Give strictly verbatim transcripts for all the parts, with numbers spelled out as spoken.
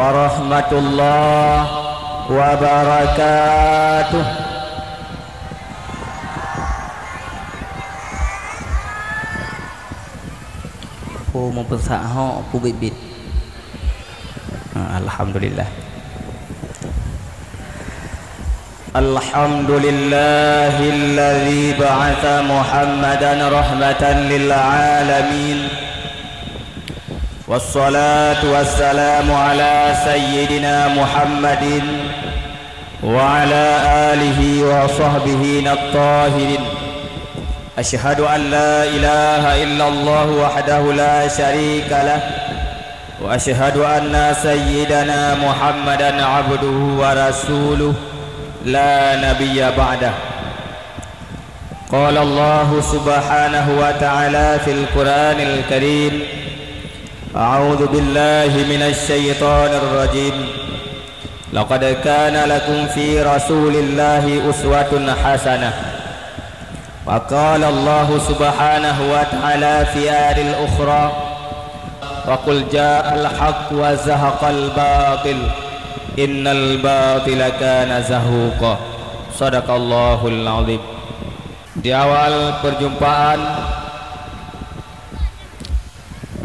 Warahmatullahi wabarakatuh. Peue meupeusak hok peue biet-biet. Ah, alhamdulillah. Alhamdulillahilladzi ba'atsa Muhammadan rahmatan lil alamin. Wassalatu wassalamu ala sayyidina Muhammadin wa ala alihi wa sahbihi at-tahirin. Asyhadu an la ilaha illallah wahdahu la syarika lah. Wa asyhadu anna sayyidana Muhammadan abduhu wa rasuluh la nabiyya ba'dah. Qala Allahu subhanahu wa ta'ala fil Qur'anil Karim, a'udzu billahi minasy syaithanir rajim. Laqad kana lakum fi Rasulillahi uswatun hasanah. Wa qala Allahu subhanahu wa ta'ala fi ayatil ukhra, "Wa qul ja'al haqq wa zahaqal batil, innal batila kana zahuqa." Sadaqallahul azim. Di awal perjumpaan,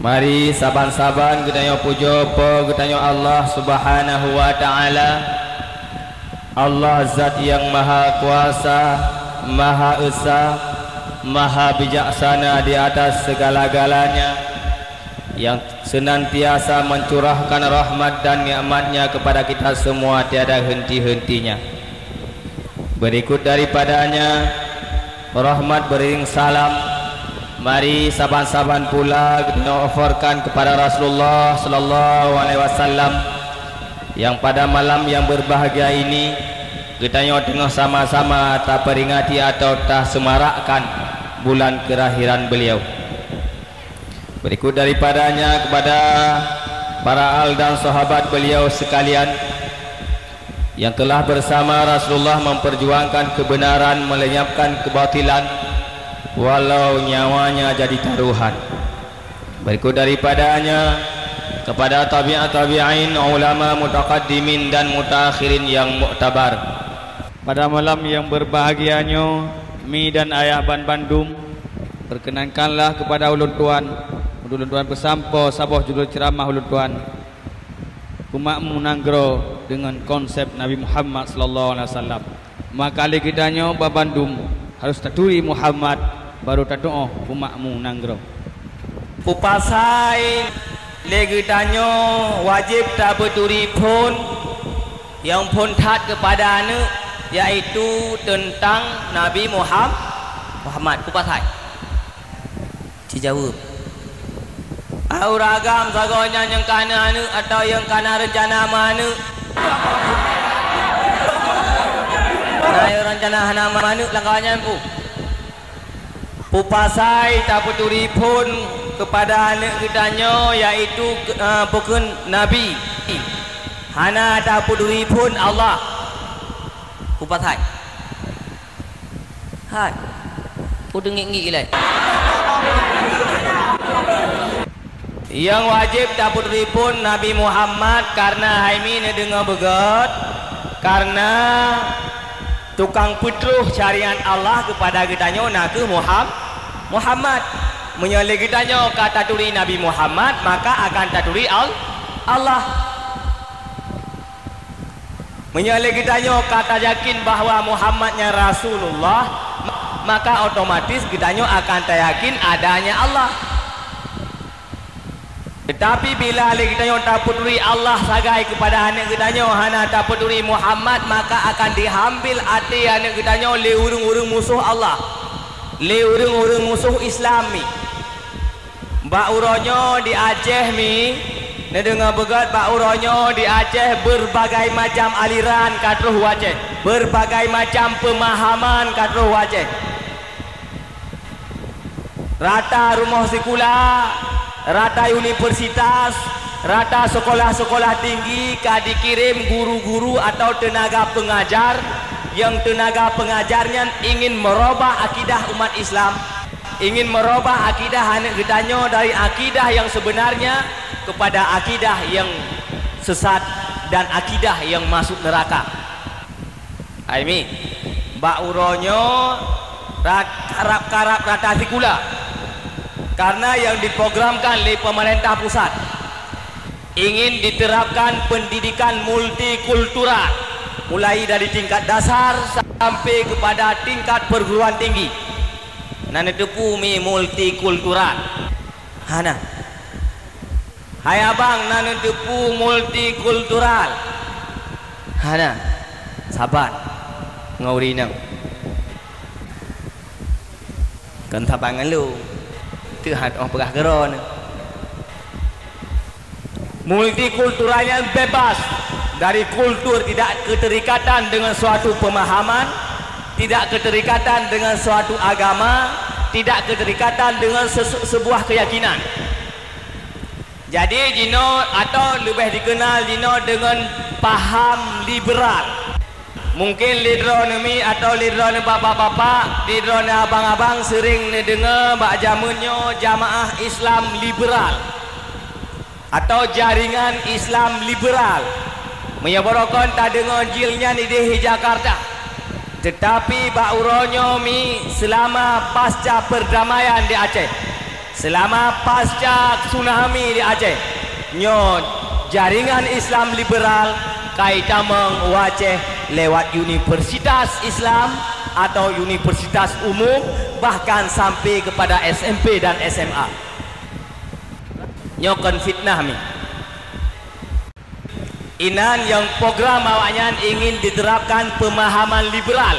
mari saban-saban geutanyoe pujoe Po geutanyoe Allah Subhanahu wa Ta'ala. Allah Zat nyang Maha Kuasa, Maha Esa, Maha Bijaksana di atas segala-galanya, yang senantiasa mencurahkan rahmat dan nikmat-Nya kepada kita semua tiada henti-hentinya. Berikut daripadanya, rahmat beriring salam, mari saban-saban pula geutanyoe offerkan kepada Rasulullah sallallahu alaihi wasallam, yang pada malam yang berbahagia ini geutanyoe teungoh sama-sama taperingati atau tasemarakkan bulan kelahiran beliau. Berikut daripadanya kepada para al dan sahabat beliau sekalian, yang telah bersama Rasulullah memperjuangkan kebenaran, melenyapkan kebatilan, walau nyawanya jadi taruhan. Berikut daripadanya, kepada tabi'ut tabi'in, ulama mutaqaddimin dan mutaakhirin yang muktabar. Pada malam yang berbahagia nyoe, mi dan ayah banbandum, perkenankanlah kepada ulôn tuan, ulôn tuan peusampoe saboh judul ceuramah ulôn tuan, Peumakmu nanggroe deungon konsep Nabi Muhammad sallallahu alaihi wasallam. Maka lé geutanyoe banbandum harôh taturi Muhammad, barô tatu'oh peumakmu nanggroe. Peue pasai lé geutanyoe wajéb tapeuturi phon nyang phon that keupada aneuëk, yaitu teuntang Nabi Muham-, Muhammad. Peue pasai? Jijaweueb. Ureuëng agam sagoe nyan nyang ka na aneuëk atawa nyang ka na reuncana meuaneuëk? Na nyang reuncana hana meuaneuëk lam kawan nyan peue? Peue pasai tapeuturi phon keupada aneuëk geutanyoe, yaitu, eh, peue kheun nabi. Hana tapeuturi phon Allah. Peue pasai? Hai, peue teungiek-ngiek ilée? Nyang wajéb tapeuturi phon Nabi Muhammad, kareuna hai mi neudeungoe beugét, kareuna tukang peutroh syariat Allah keupada geutanyoe nakeuh Muham-, Muhammad. Meunyoe lé geutanyoe ka taturi Nabi Muhammad, maka akan taturi Al-, Allah. Meunyoe lé geutanyoe ka tayakin bahwa Muhammad nyan Rasulullah, maka otomatis geutanyoe akan tayakin adanya Allah. Teutapi bila lé geutanyoe tapeuturi Allah sagai keupada aneuëk geutanyoe, hana tapeuturi Muhammad, maka akan dihambil até aneuëk geutanyoe lé ureuëng-ureuëng musoh Allah, lé ureuëng-ureuëng musoh Islam mi. Bak uroe nyoe di Aceh mi, neudeungoe beugét, bak uroe nyoe di Aceh beureubagai macam aliran ka troh u Aceh, beureubagai macam peumahaman ka troh u Aceh. Rata rumoh sikula, rata universitas, rata sekolah-sekolah tinggi ka dikirém guru-guru atau teunaga peungajar, nyang teunaga peungajar nyan ingin meurubah akidah umat Islam. Ingin meurubah akidah aneuëk geutanyoe dari akidah nyang seubeunarnya keupada akidah nyang sesat dan akidah nyang masuk neuraka. Hai mi, bak uroe nyoe rat-, karab-karab rata sikula. Karena nyang diprogramkan lé pemerintah pusat ingin diterapkan pendidikan multikultural, mulai dari tingkat dasar sampai kepada tingkat perguruan tinggi. Na neuteupeue mi multikultural? Hana. Hai abang, na neuteupeue multikultural? Hana. Saban. Ngon ureueng inong. Kon saban ngon lôn. Teuh han oh peugah keudroe. Multikultural nyan bebas dari kultur, tidak keterikatan dengan suatu pemahaman, tidak keterikatan dengan suatu agama, tidak keterikatan dengan sesu-, sebuah keyakinan. Jadi, jinoe atau leubeh dikenal jinoe dengan paham liberal. Mungkin lé droeneuh mi atau lé droeneuh bapak-bapak, lé droeneuh abang-abang seuring neudeungoe bak jameun nyoe jamaah Islam liberal atau jaringan Islam liberal. Meunyoe barokon tadeungoe jih nyan idéh di Jakarta. Tetapi bak uroe nyoe mi, selama pasca perdamaian di Aceh, selama pasca tsunami di Aceh, nyoe jaringan Islam liberal ka itamong u Aceh lewat universitas Islam atau universitas umum, bahkan sampai kepada S M P dan S M A. Nyoe kon fitnah mi. Inan nyang program awaknyan ingin diterapkan pemahaman liberal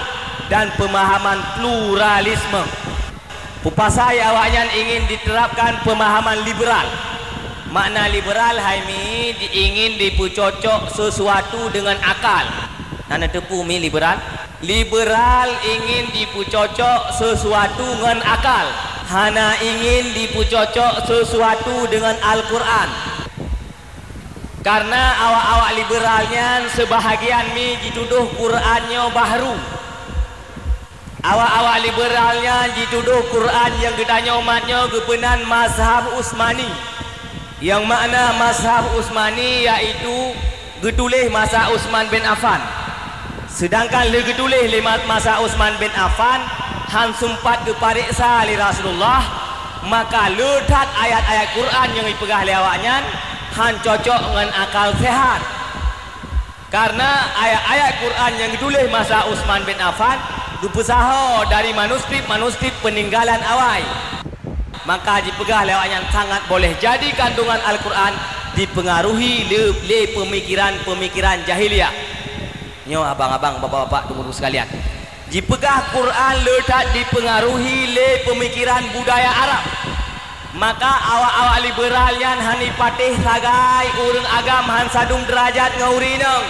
dan pemahaman pluralisme. Peue pasai awaknyan ingin diterapkan pemahaman liberal? Makna liberal hai mi di-, ingin dipeucocok sesuatu dengan akal. Na neuteupeue mi liberal? Liberal ingin dipeucocok sesuatu ngon akal, hana ingin dipeucocok sesuatu dengan Al-Quran. Karena awak-awak liberal nyan seubahagian mi jitudoh Quran nyoe bahru. Awak-awak liberal nyan jitudoh Quran nyang geutanyoe umat nyoe geupeunan mazhab Utsmani. Nyang makna mazhab Utsmani yaitu geutuléh masa Utsman bin Affan. Seudangkan lheueh geutuléh lé ma-, masa Utsman bin Affan, han seumpat geupareksa lé Rasulullah, maka le that ayat-ayat Quran nyang jipeugah lé awaknyan han cocok ngon akal seuhat. Karena ayat-ayat Quran nyang geutuléh masa Utsman bin Affan geupeusaho dari manuskrip-manuskrip peuninggalan awai. Maka jipeugah lé awaknyan sangat boleh jadi kandungan Al-Quran dipeungaruhi lé, lé peumikiran-peumikiran jahiliyah. Nyoe abang-abang, bapak-bapak, teungku sekalian. Jipeugah Quran le that dipeungaruhi lé peumikiran budaya Arab. Maka awak-awak liberal nyan han jipatéh sagai ureuëng agam han sadum deurajat ngon ureuëng inong.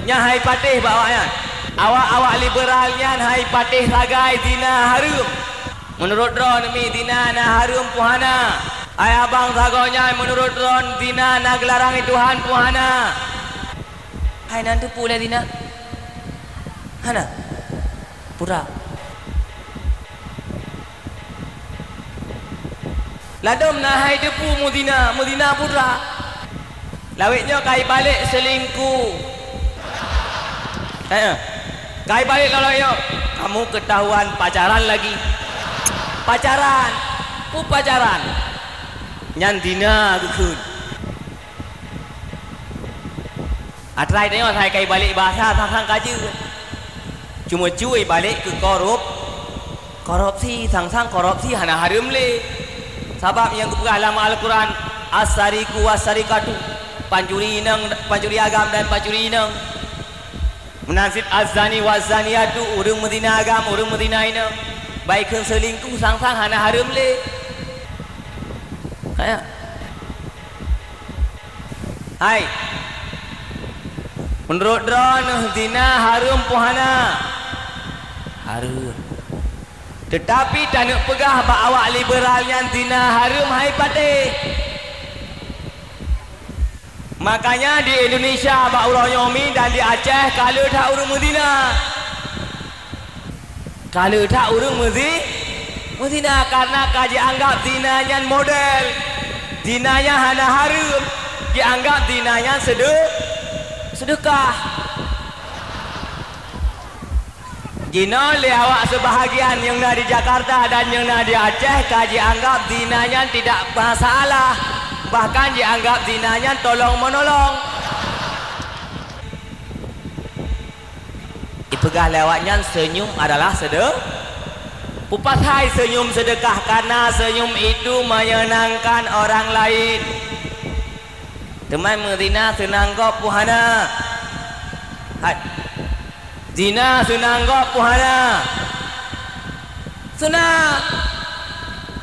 Nyan han jipatéh bak awaknyan. Awak-awak liberal nyan han jipatéh sagai zina hareuem. Meunurot droeneuh mi zina na hareuem peue hana? Hai abang sagoe nyan, meunurot droeneuh zina na geularang di Tuhan peue hana? Hai na neuteupeue lé zina? Hana? Pura. Ladom na hai teupeue meuzina, meuzina pura. Lawét nyoe ka jibalek seulingkuh. Heeh. Ka jibalek lawét nyoe, kamu ketahuan pacaran lagi. Pacaran. Peue pacaran? Nyan zina geukheun. Atra tanyoe asai ka jibalek bahasa sang-sang ka jeuet. Cuma cui balek keu korup-, korupsi, sang-sang korupsi hana hareuem lé. Sabab nyang geupeugah lam Al-Quran, "As-sariqu was-sariqatu", pancuri inong, pancuri agam dan pancuri inong. Meunan cit, "Az-zani waz-zaniyatu", ureuëng meuzina agam, ureuëng meuzina inong. Baik kheun seulingkuh, sang-sang hana hareuem lé. Kaya. Hai, meunurot droeneuh zina hareuem peue hana? Hareuem. Teutapi taneuk peugah bak awak liberal nyan zina hareuem hai patéh. Makanya di Indonesia bak uroe nyoe mi dan di Aceh ka le that ureuëng meuzina. Ka le that ureuëng meuzi-, meuzina karena ka jianggab zina nyan model. Zina nyan hana hareuem. Jianggab zina nyan seude-, seudeukah. Jinoe lé awak seubahagian nyang na di Jakarta dan nyang na di Aceh ka jianggab zina nyan tidak masalah, bahkan jianggab zina nyan tolong-meunolong. Ipeugah lé awaknyan, seunyum adalah seude-, pupasai seunyum seudeukah, karena seunyum itu menyenangkan orang lain. Teuma meuzina seunang gob peue hana? Hai. Zina seunang gob peue hana? Seunang.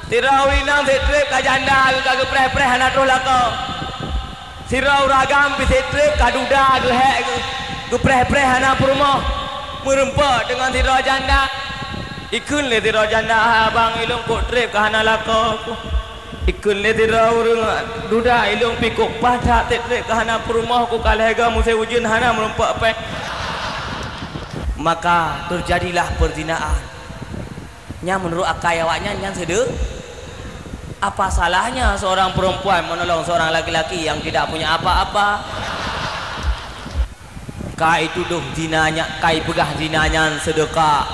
Sidroe ureueng inong sit treb ka janda, ka geupreh-preh hana troh lakoe. Sidroe ureueng agam pih sit treb ka duda, geuhek, geu-, geupreh-preh hana peurumoh. Meurumpok deungon sidroe janda. Ikheun lé sidroe janda, "Hai abang, ilôn kok treb ka hana lakoe." Ikheun lé sidroe ureueng duda, "Ilôn pih kok paih that sit treb ka hana peurumoh, ku ka lhèe goe musém ujeuen hana meurumpok péng." Maka terjadilah perzinaan. Nyan meunurot akai awaknyan nyan seude-, apa salahnya seorang perempuan menolong seorang laki-laki yang tidak punya apa-apa? Ka itudoh zina nyan, ka ipeugah zina nyan seudeukah.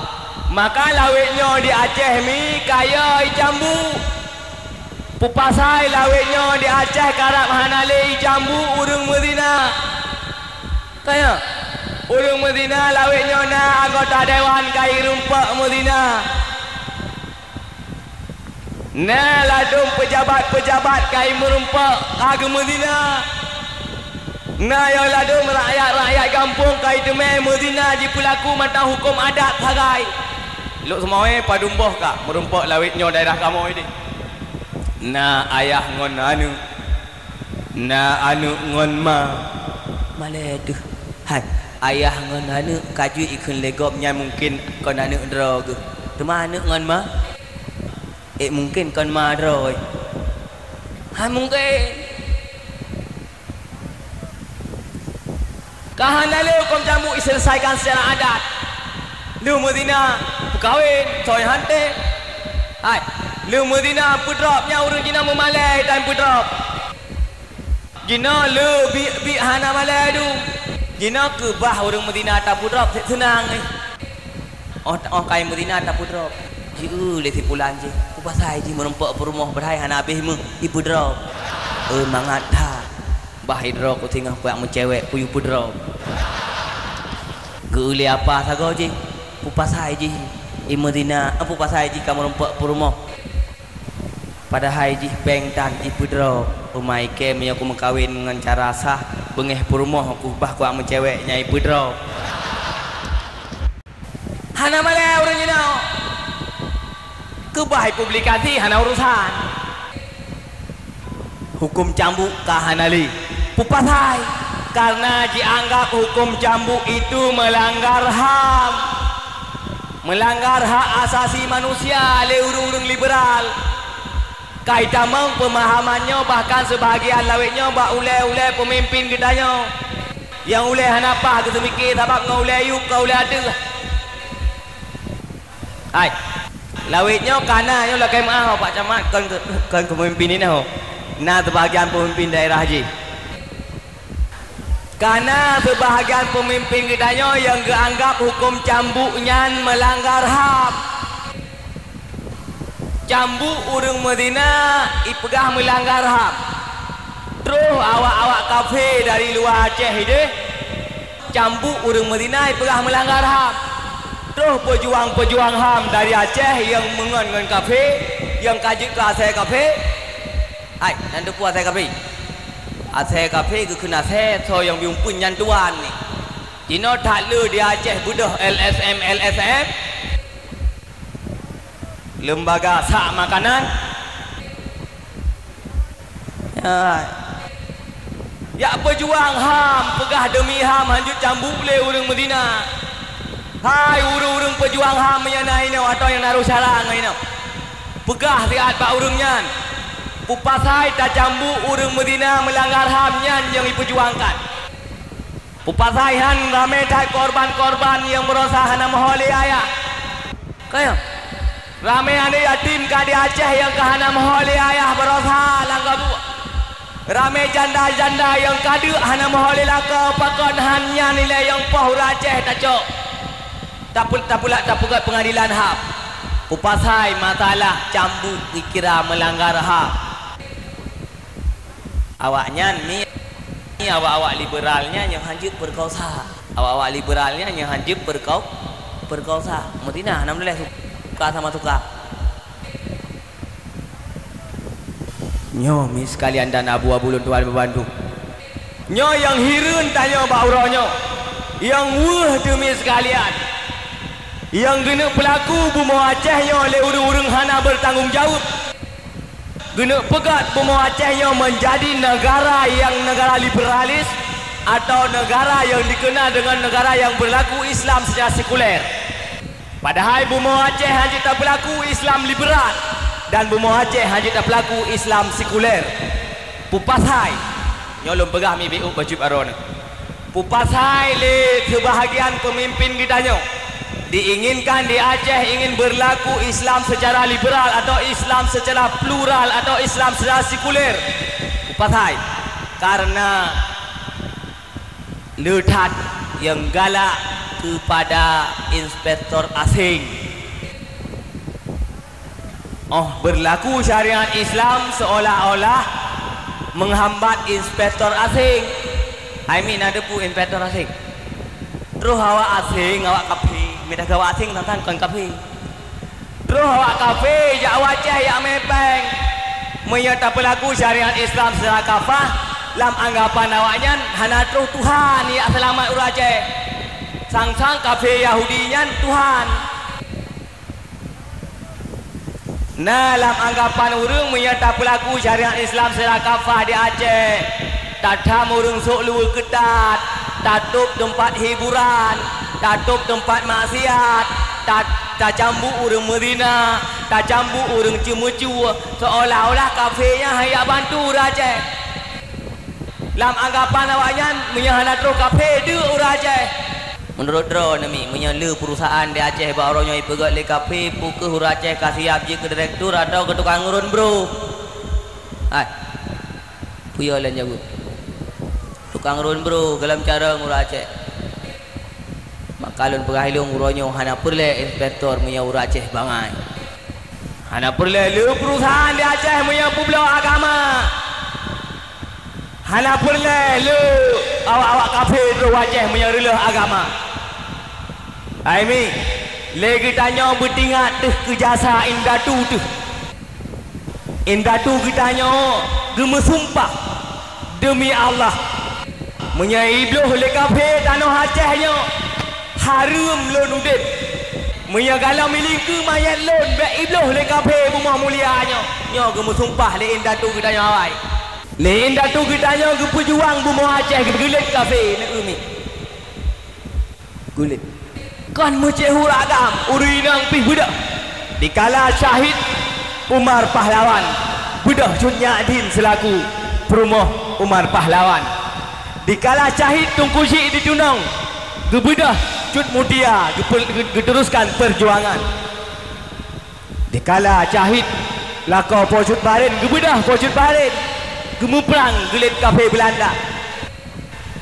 Maka lawét nyoe di Aceh mi kaya icambu. Pupasai lawét nyoe di Aceh karab hana lé icambu ureueng meuzina. Kaya, ureueng meuzina lawét nyoe na anggota dewan ka irumpok meuzina. Na ladôm peujabat-peujabat ka imeurumpok ka geumeuzina. Na nyang ladôm rakyat-rakyat gampông ka iteumé meuzina jipeulaku mantong hukôm adat sagai. Lôk Seumawé padum boh ka meurumpok lawét nyoe daerah kamoe deh. Na ayah ngon aneuk. Na aneuk ngon ma. Malée deuh. Hai, ayah ngon aneuk ka jeuet ikheun lé gob nyan mungken kon aneuk droe geuh. Teuma aneuk ngon ma? Eh, mungken kon ma droe. Hai, mungken. Ka hana lé hukôm cambuk iselesaikan secara adat. Lheueh meuzina, peukawen, soe han tém. Hai, lheueh meuzina, peudrop, nyan ureueng jinoe meumalée dan peudrop. Jinoe le biek-biek hana malée dum. Jinoe keubah ureueng meuzina tapeudrop seunang, eh. Óh, óh ka meuzina tapeudrop. Jieu lé si pulan jih, "Peue pasai jih meurumpok peurumoh padahai hana habéh meuh, ipeudrop." Eh, mangat that. Bah idroe ku singoh kuyak meucewek, kuyue peudrop. Geu lé apa sagoe jih, peue pasai jih imeuzina, eh, peue pasai jih ka meurumpok peurumoh. Padahai jih péng tan ipeudrop. Uma ikée meunyoe kumeukawen ngon cara sah, beungéh peurumoh ku bah kuyak meucewek nyan ipeudrop. Hana malée ureueng jinoe. Keubah ipublikasi hana urusan. Hukôm cambuk ka hana lé. Peue pasai? Karena jianggab hukôm cambuk itu melanggar ham. Melanggar hak asasi manusia lé ureueng-ureueng liberal. Ka itamong peumahaman nyoe bahkan seubahagian lawét nyoe bak ulée-ulée peumimpén geutanyoe. Nyang ulée hana paih geuseumiké sabab ngon ulée yup ka ulée ateueh. Hai, lawét nyoe ka na nyoe lakée meuáh Bapak Camat kon, kon keu peumimpén inoe. Na seubahagian peumimpén daerah jih. Ka na seubahagian peumimpén geutanyoe nyang geuanggab hukôm cambuk nyan meulanggar ham. Cambuk ureueng meuzina ipeugah meulanggar ham. Troh awak-awak kafé dari luwa Aceh ideh, cambuk ureueng meuzina ipeugah meulanggar ham. Troh peujuang-peujuang ham dari Aceh nyang meungon ngon kafé, nyang ka jeuet keu asèe kafé. Hai, nyan teupeue asèe kafé? Asèe kafé geukheun asèe soe nyang biumpun nyan tuan ni. Jinoe that le di Aceh beudôh L S M, L S M. Lembaga sak makanan. Ya. Jak peujuang ham, peugah deumi ham, hanjeuet cambuk lé ureueng meuzina. Hai ureueng-ureueng peujuang ham nyang na inoe atawa nyang na rôh syara ngon inoe. Peugah siat bak ureueng nyan. Peue pasai tacambuk ureueng meuzina meulanggar ham nyan nyang jipeujuangkan. Peue pasai han ramé that korban-korban nyang barosa hana meuho lé ayah. Kaya. Ramé aneuk yatim ka di Aceh nyang ka hana meuho lé ayah barosa lam gabuek. Ramé janda-janda nyang ka deuk hana meuho lé lakoe, pakon han nyan ilée nyang poh ureuëng Aceh tacok. Tapeu-, tapulak tapeugét peungadilan ham. Peupasai masalah cambuk dikira meulanggar ham. Awaknyan mi, mi awak-awak liberal nyan nyang hanjeuet peurekosa. Awak-awak liberal nyan nyang hanjeuet peurekau-, peurekosa. Meutinah, alhamdulillah, suka sama suka. Nyoe mi sekalian dan abu-abu lôn tuan beubandum. Nyoe nyang hireuen tanyoe bak uroe nyoe. Nyang weueh teumi sekalian. Nyang geuneuk peulaku bumoe Aceh nyoe lé ureuëng-ureuëng hana bertanggung jaweueb. Geuneuk peugét bumoe Aceh nyoe meunjadi neugara nyang neugara liberalis atau neugara nyang dikeuna deungon neugara nyang beurlaku Islam seucara sekuler. Padahai bumoe Aceh hanjeuet tapeulaku Islam liberal dan bumoe Aceh hanjeuet tapeulaku Islam sekuler. Peupasai, nyoe lôn peugah mi biuk bacut aroe nyoe. Peupasai lé seubahagian peumimpin geutanyoe diinginkan di Aceh ingin beurlaku Islam seucara liberal atau Islam seucara plural atau Islam seucara sekuler. Peupasai, kareuna le that nyang galak keupada inspektor asing. Oh, beurlaku syariat Islam seolah-olah menghambat inspektor asing. Hai mi na debu inspektor asing. Troh awak asing, awak kafé, mita keu awak asing sang-sang kon kafé. Troh awak kafé jak u Aceh jak mé péng. Meunyoe tapeulaku syariat Islam secara kafah, lam anggapan awaknyan hana troh Tuhan nyang seulamat ureuëng Aceh. Sang-sang kafé Yahudi nyan Tuhan. Na lam anggapan ureuëng meunyoe tapeulaku syariat Islam secara kafah di Aceh, tatham ureuëng sôk luweue keutat, tatôb teumpat hiburan, tatôb teumpat maksiat, ta-, tacambuk ureuëng meuzina, tacambuk ureuëng ceumeucue, seolah-olah kafé nyan hana bantu ureuëng Aceh. Lam anggapan awaknyan, meunyoe hana troh kafé deuk ureuëng Aceh. Meunurot droeneuh mi, meunyoe le peurusahaan di Aceh bak uroe nyoe ipeugét lé kafé, peu kheueh ureuëng Aceh ka siab jeuet keu direktur atawa keu tukang ureuëng bro? Hai, peue lôn jaweueb? Tukang ureuëng bro golom carông ureuëng Aceh. Maka lôn peugah ilôn uroe nyoe hana peureulée inspektor meunyoe ureuëng Aceh bangai. Hana peureulée le peurusahaan di Aceh meunyoe peubloe agama. Hana peureulée le awak-awak kafé droe u Aceh meunyoe reulôh agama. Hai mi, lé geutanyoe beutingat teuh keu jasa indatu teuh. Indatu geutanyoe geumeusumpah deumi Allah, "Meunyoe ibloh lé kafé tanoh Aceh nyoe, hareuem lôn udeb. Meunyoe galom ilingkeue manyét lôn, bék ibloh lé kafé bumoe mulia nyoe." Nyoe geumeusumpah lé indatu geutanyoe awai. Lé indatu geutanyoe geupeujuang bumoe Aceh geulét kafé neu-eu mi. Gulét. Kon meucéh uragam, ureuëng inong pih beudôh. Dikala syahid Umar Pahlawan, beudôh Cut Nyak Dien seulaku peurumoh Umar Pahlawan. Dikala syahid Teungku Chik di Tunong, geubeudôh Cut Mutia geupeu-, geu-, geuteruskan peujuangan. Dikala syahid lakoe Po Cut Baren, geubeudôh Po Cut Baren geumuprang geulét kafé Beulanda.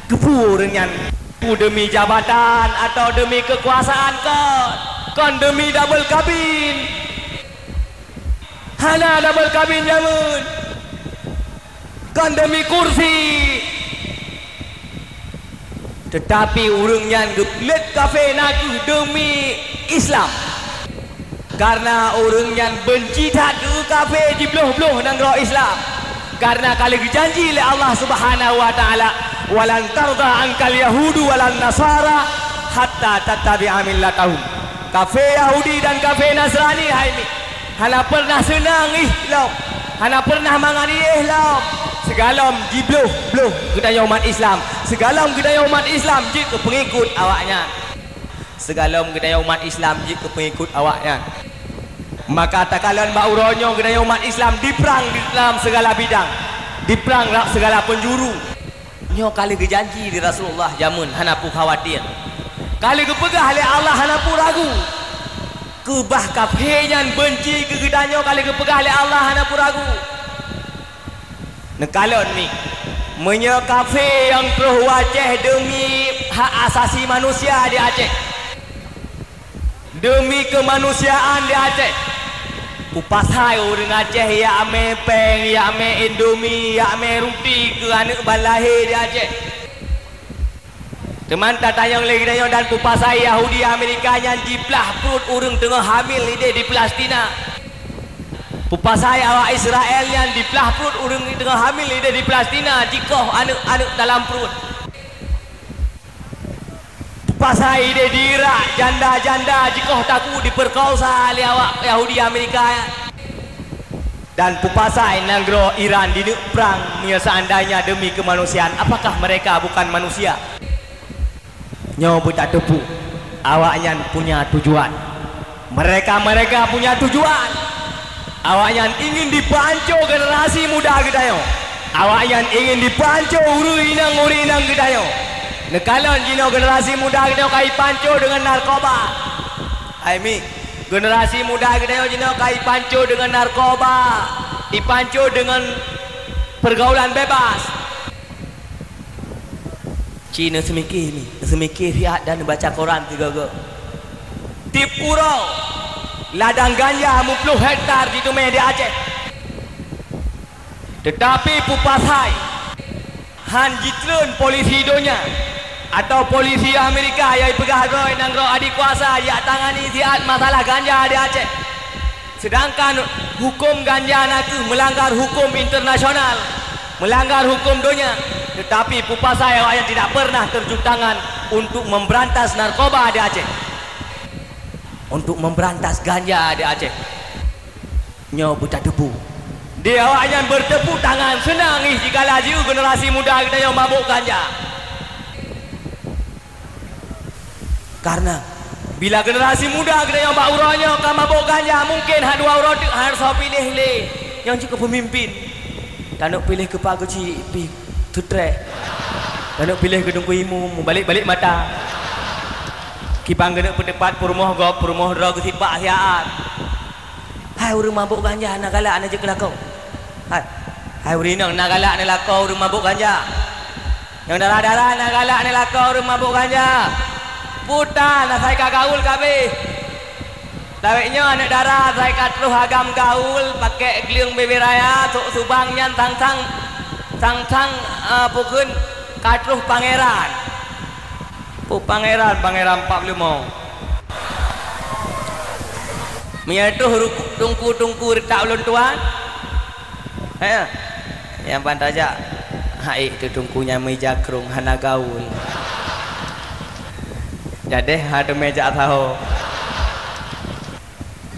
Keupeue ureuëng nyan? Deumi jabatan atawa deumi keukuasaan kon? Kon deumi double kabin. Hana double kabin jameun. Kon deumi kursi. Teutapi ureuëng nyan geulét kafé na kheueh deumi Islam. Kareuna ureuëng nyan beunci that keu kafé jibloh-bloh nanggroe Islam. Kareuna ka lheueh geujanji lé Allah Subhanahu wa Taala, "Walan tarda ankal yahudu walan nasara hatta tattabi'a millatahum." Kafé Yahudi dan kafé Nasrani, hai mi, hana peureunah seunang ih lom, hana peureunah mangat iéh lom, sigohlom jibloh-bloh geutanyoe umat Islam, sigohlom geutanyoe umat Islam jeuet keu peungikot awaknyan. Sigohlom geutanyoe umat Islam jeuet keu peungikot awaknyan. Maka takalon bak uroe nyoe geutanyoe umat Islam diprang di dalam sigala bidang, diprang rab sigala peunjuru. Nyoe ka lheueh geujanji lé Rasulullah jameun hana peue khawatir. Ka lheueh geupeugah lé Allah hana peue ragu. Keubah kafé nyan beunci keu geutanyoe ka lheueh geupeugah lé Allah hana peue ragu. Neukalon mi, meunyoe kafé nyang troh u Aceh deumi hak asasi manusia di Aceh, deumi keumanusiaan di Aceh, peue pasai ureuëng Aceh jak mè péng, jak mè indomie, jak mè ruti keu aneuëk ban lahé di Aceh? Teuma tatanyong lé geutanyoe, dan peue pasai Yahudi Amerika nyan jiplah pruet ureuëng teungoh hamil idéh di Palestina? Peue pasai awak Israel nyan jiplah pruet ureuëng teungoh hamil idéh di Palestina, jikoh aneuëk-aneuëk dalam pruet? Peue pasai idéh di Irak janda-janda jikoh takue diperkosa lé awak Yahudi Amerika nyan? Dan peue pasai nanggroe Iran dineuk prang, meunyoe seandainya demi kemanusiaan, apakah mereka bukan manusia? Nyoe beutateupeue, awaknyan punya tujuan. Mereka-mereka punya tujuan. Awaknyan ingin dipeuhanco generasi muda geutanyoe. Awaknyan ingin dipeuhanco ureuëng inong-ureuëng inong geutanyoe. Neukalon jinoe generasi muda geutanyoe ka ipanco deungon narkoba. Hai mi, generasi muda geutanyoe jinoe ka ipanco deungon narkoba, ipanco deungon pergaulan bebas. Ci neuseumike mi, neuseumike siat dan neubaca koran sigoe-goe. Tieb uroe, ladang ganja muploh hektar jiteumé di Aceh. Teutapi peue pasai han jitreun polisi donya atau polisi Amerika nyang ipeugah droe nanggroe adikuasa jak tangani siat masalah ganja di Aceh. Sedangkan huköm ganja nakeuh meulanggar huköm internasional, meulanggar huköm donya, teutapi peue pasai awaknyan tidak pernah terjun tangan untuk memberantas narkoba di Aceh, untuk memberantas ganja di Aceh. Nyoe beutateupeue. Di awaknyan bertepuk tangan seunang jih jikala jieu generasi muda geutanyoe mabök ganja. Karena bila generasi muda geutanyoe bak uroe nyoe ka mabök ganja, mungken hana dua uroe teuk hana soe piléh lé nyang jeuet keu peumimpin. Taneuk piléh keu Pak Geuchik pih seutrek. Taneuk piléh keu Teungku Imum, mubalek-balek mata. Kiban geuneuk peuteupat peurumoh gob, peurumoh droe geusipak siat. Hai ureuëng mabök ganja, na galak na jeuet keu lakoe. Hai, hai ureuëng inong, na galak na lakoe ureuëng mabök ganja. Nyang dara-dara na galak na lakoe ureuëng mabök ganja. Puta na sai ka gaul kabeh. Lawét nyoe aneuëk dara sai ka troh agam gaul, pakai gleueng bebe raya, sok subang nyan sang-sang, sang-sang, eh, pukon ka troh pangeran. Peue pangeran, pangeran pat leumo. Meunyoe troh ruku-, tungku-tungku reutak ulôn tuan, eh, nyang ban tajak, hai teutungku nyang meuija krông hana gaul. Jadeh ha teumé jak saho.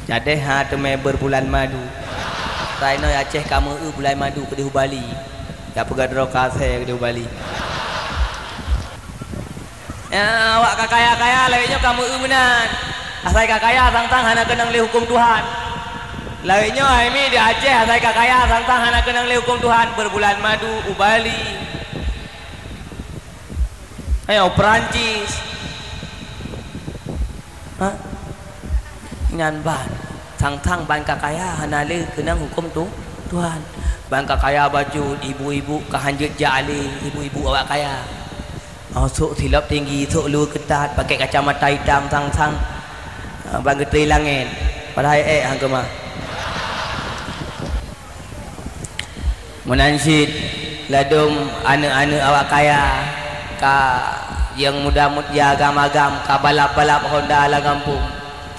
Jadeh ha teumé berbulan madu. Sai noe Aceh ka meu-eu bulan madu keudeh u Bali. Jak peugah droe ka asèe keudeh u Bali. Ya, awak ka kaya-kaya, lawét nyoe ka meu-eu meunan. Asai ka kaya, sang-sang hana keunong lé huköm Tuhan. Lawét nyoe hai mi di Aceh, asai ka kaya, sang-sang hana keunong lé huköm Tuhan, berbulan madu u Bali. Ayo, Perancis. Ha? Nyan ban. Sang-sang ban ka kaya hana lé keunong huköm tu, Tuhan. Ban ka kaya bacut, ibu-ibu ka hanjeuet jak alé, ibu-ibu awak kaya. Oh, sok silop tinggi, sok lue keutat, pakai kacamata itam sang-sang, ah, ban geutri langét. Padahai ék han keumah. Meunan cit ladôm aneuëk-aneuëk awak kaya ka nyang muda meutia agam-agam ka balap-balap Honda lam gampông,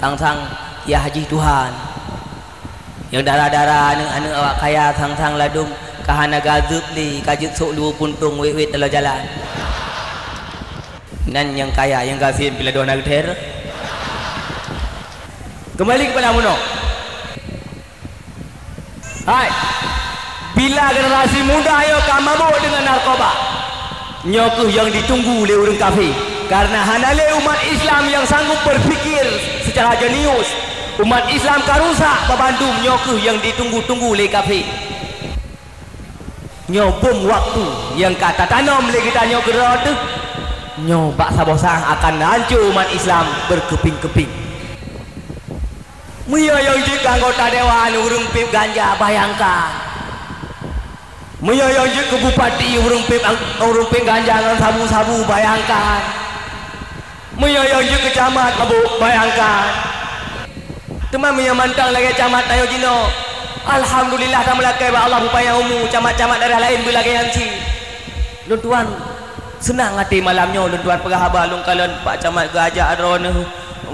sang-sang yah jih Tuhan. Nyang dara-dara aneuëk-aneuëk awak kaya sang-sang ladôm ka hana gazeueb lé ka jeuet sôk luweue puntông wét-wét taloe jalan. Nan nyang kaya nyang gasien pih ladôm hana geutheun. Keumbali keupada meunoe. Hai, bila generasi muda nyoe ka mabök deungon narkoba, nyoe kheueh nyang ditunggu lé ureuëng kafé. Karena hana lé umat Islam nyang sanggup berpikir secara jenius. Umat Islam ka rusak babandum, nyoe kheueh nyang ditunggu-tunggu lé kafé. Nyoe bom waktu nyang ka tatanom lé geutanyoe keudroe teuh. Nyoe bak saboh saát akan hanco umat Islam berkeping-keping. Meunyoe nyang jeuet keu anggota dewan ureuëng péb ganja, bayangkan. Meunyoe nyang jeuet keu bupati ureuëng péng, ureuëng péng ganja ngon sabu-sabu, bayangkan. Meunyoe nyang jeuet keu camat mabök, bayangkan. Teuma meunyoe mantong lagée camat tanyoe jinoe, alhamdulillah, tameulakée bak Allah beupanjang umu, camat-camat daerah laén beulagée nyan cit. Lôn tuan seunang até malam nyoe lôn tuan peugah haba lôn kalon Pak Camat geuajak droeneuh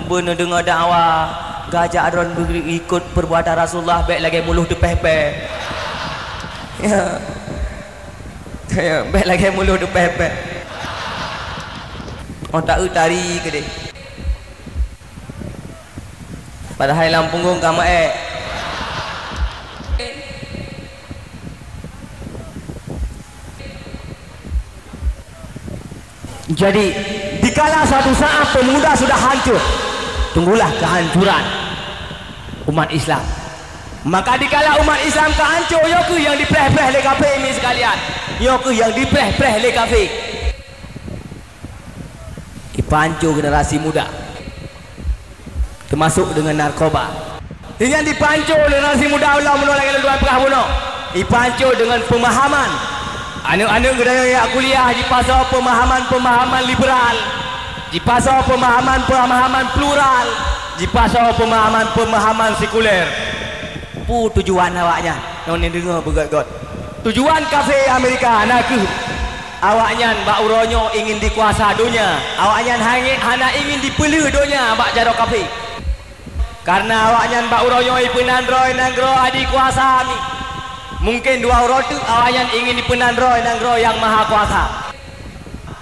beuneudeungoe dakwa, geuajak droeneuh beuikot peubuatan Rasulullah bék lagée muloh teupéh-péh. Ya. Ya, bék lagée muloh teupéh-péh. Oh, ta-eu tari keudeh. Padahai lam punggong ka maék. Jadi, dikala suatu saat pemuda sudah hancur, tunggulah kehancuran umat Islam. Maka dikala umat Islam ka hancur, nyoe kheueh nyang dipréh-préh lé kafé, mi sekalian. Nyoe kheueh nyang dipréh-préh lé kafé. Ipancô generasi muda, teumasok deungon narkoba. Nyan jipancô generasi muda ulôn meunyoe lagée lôn tuan peugah bunoe. Jipancô deungon peumahaman. Aneuëk-aneuëk geutanyoe jak kuliah jipasoe peumahaman-peumahaman liberal, jipasoe peumahaman-peumahaman plural, jipasoe peumahaman-peumahaman sekuler. Peue tujuan awaknyan? Nyoe neudeungoe beugét-gét. Tujuan kafé Amerika na kheueh awaknyan bak uroe nyoe ingin dikuasa donya. Awaknyan hana ingin dipeulheueh donya bak jaroe kafé. Kareuna awaknyan bak uroe nyoe ipeunan droe nanggroe adikuasa mi. Mungken dua uroe teuk awaknyan ingin ipeunan droe nanggroe nyang maha kuasa.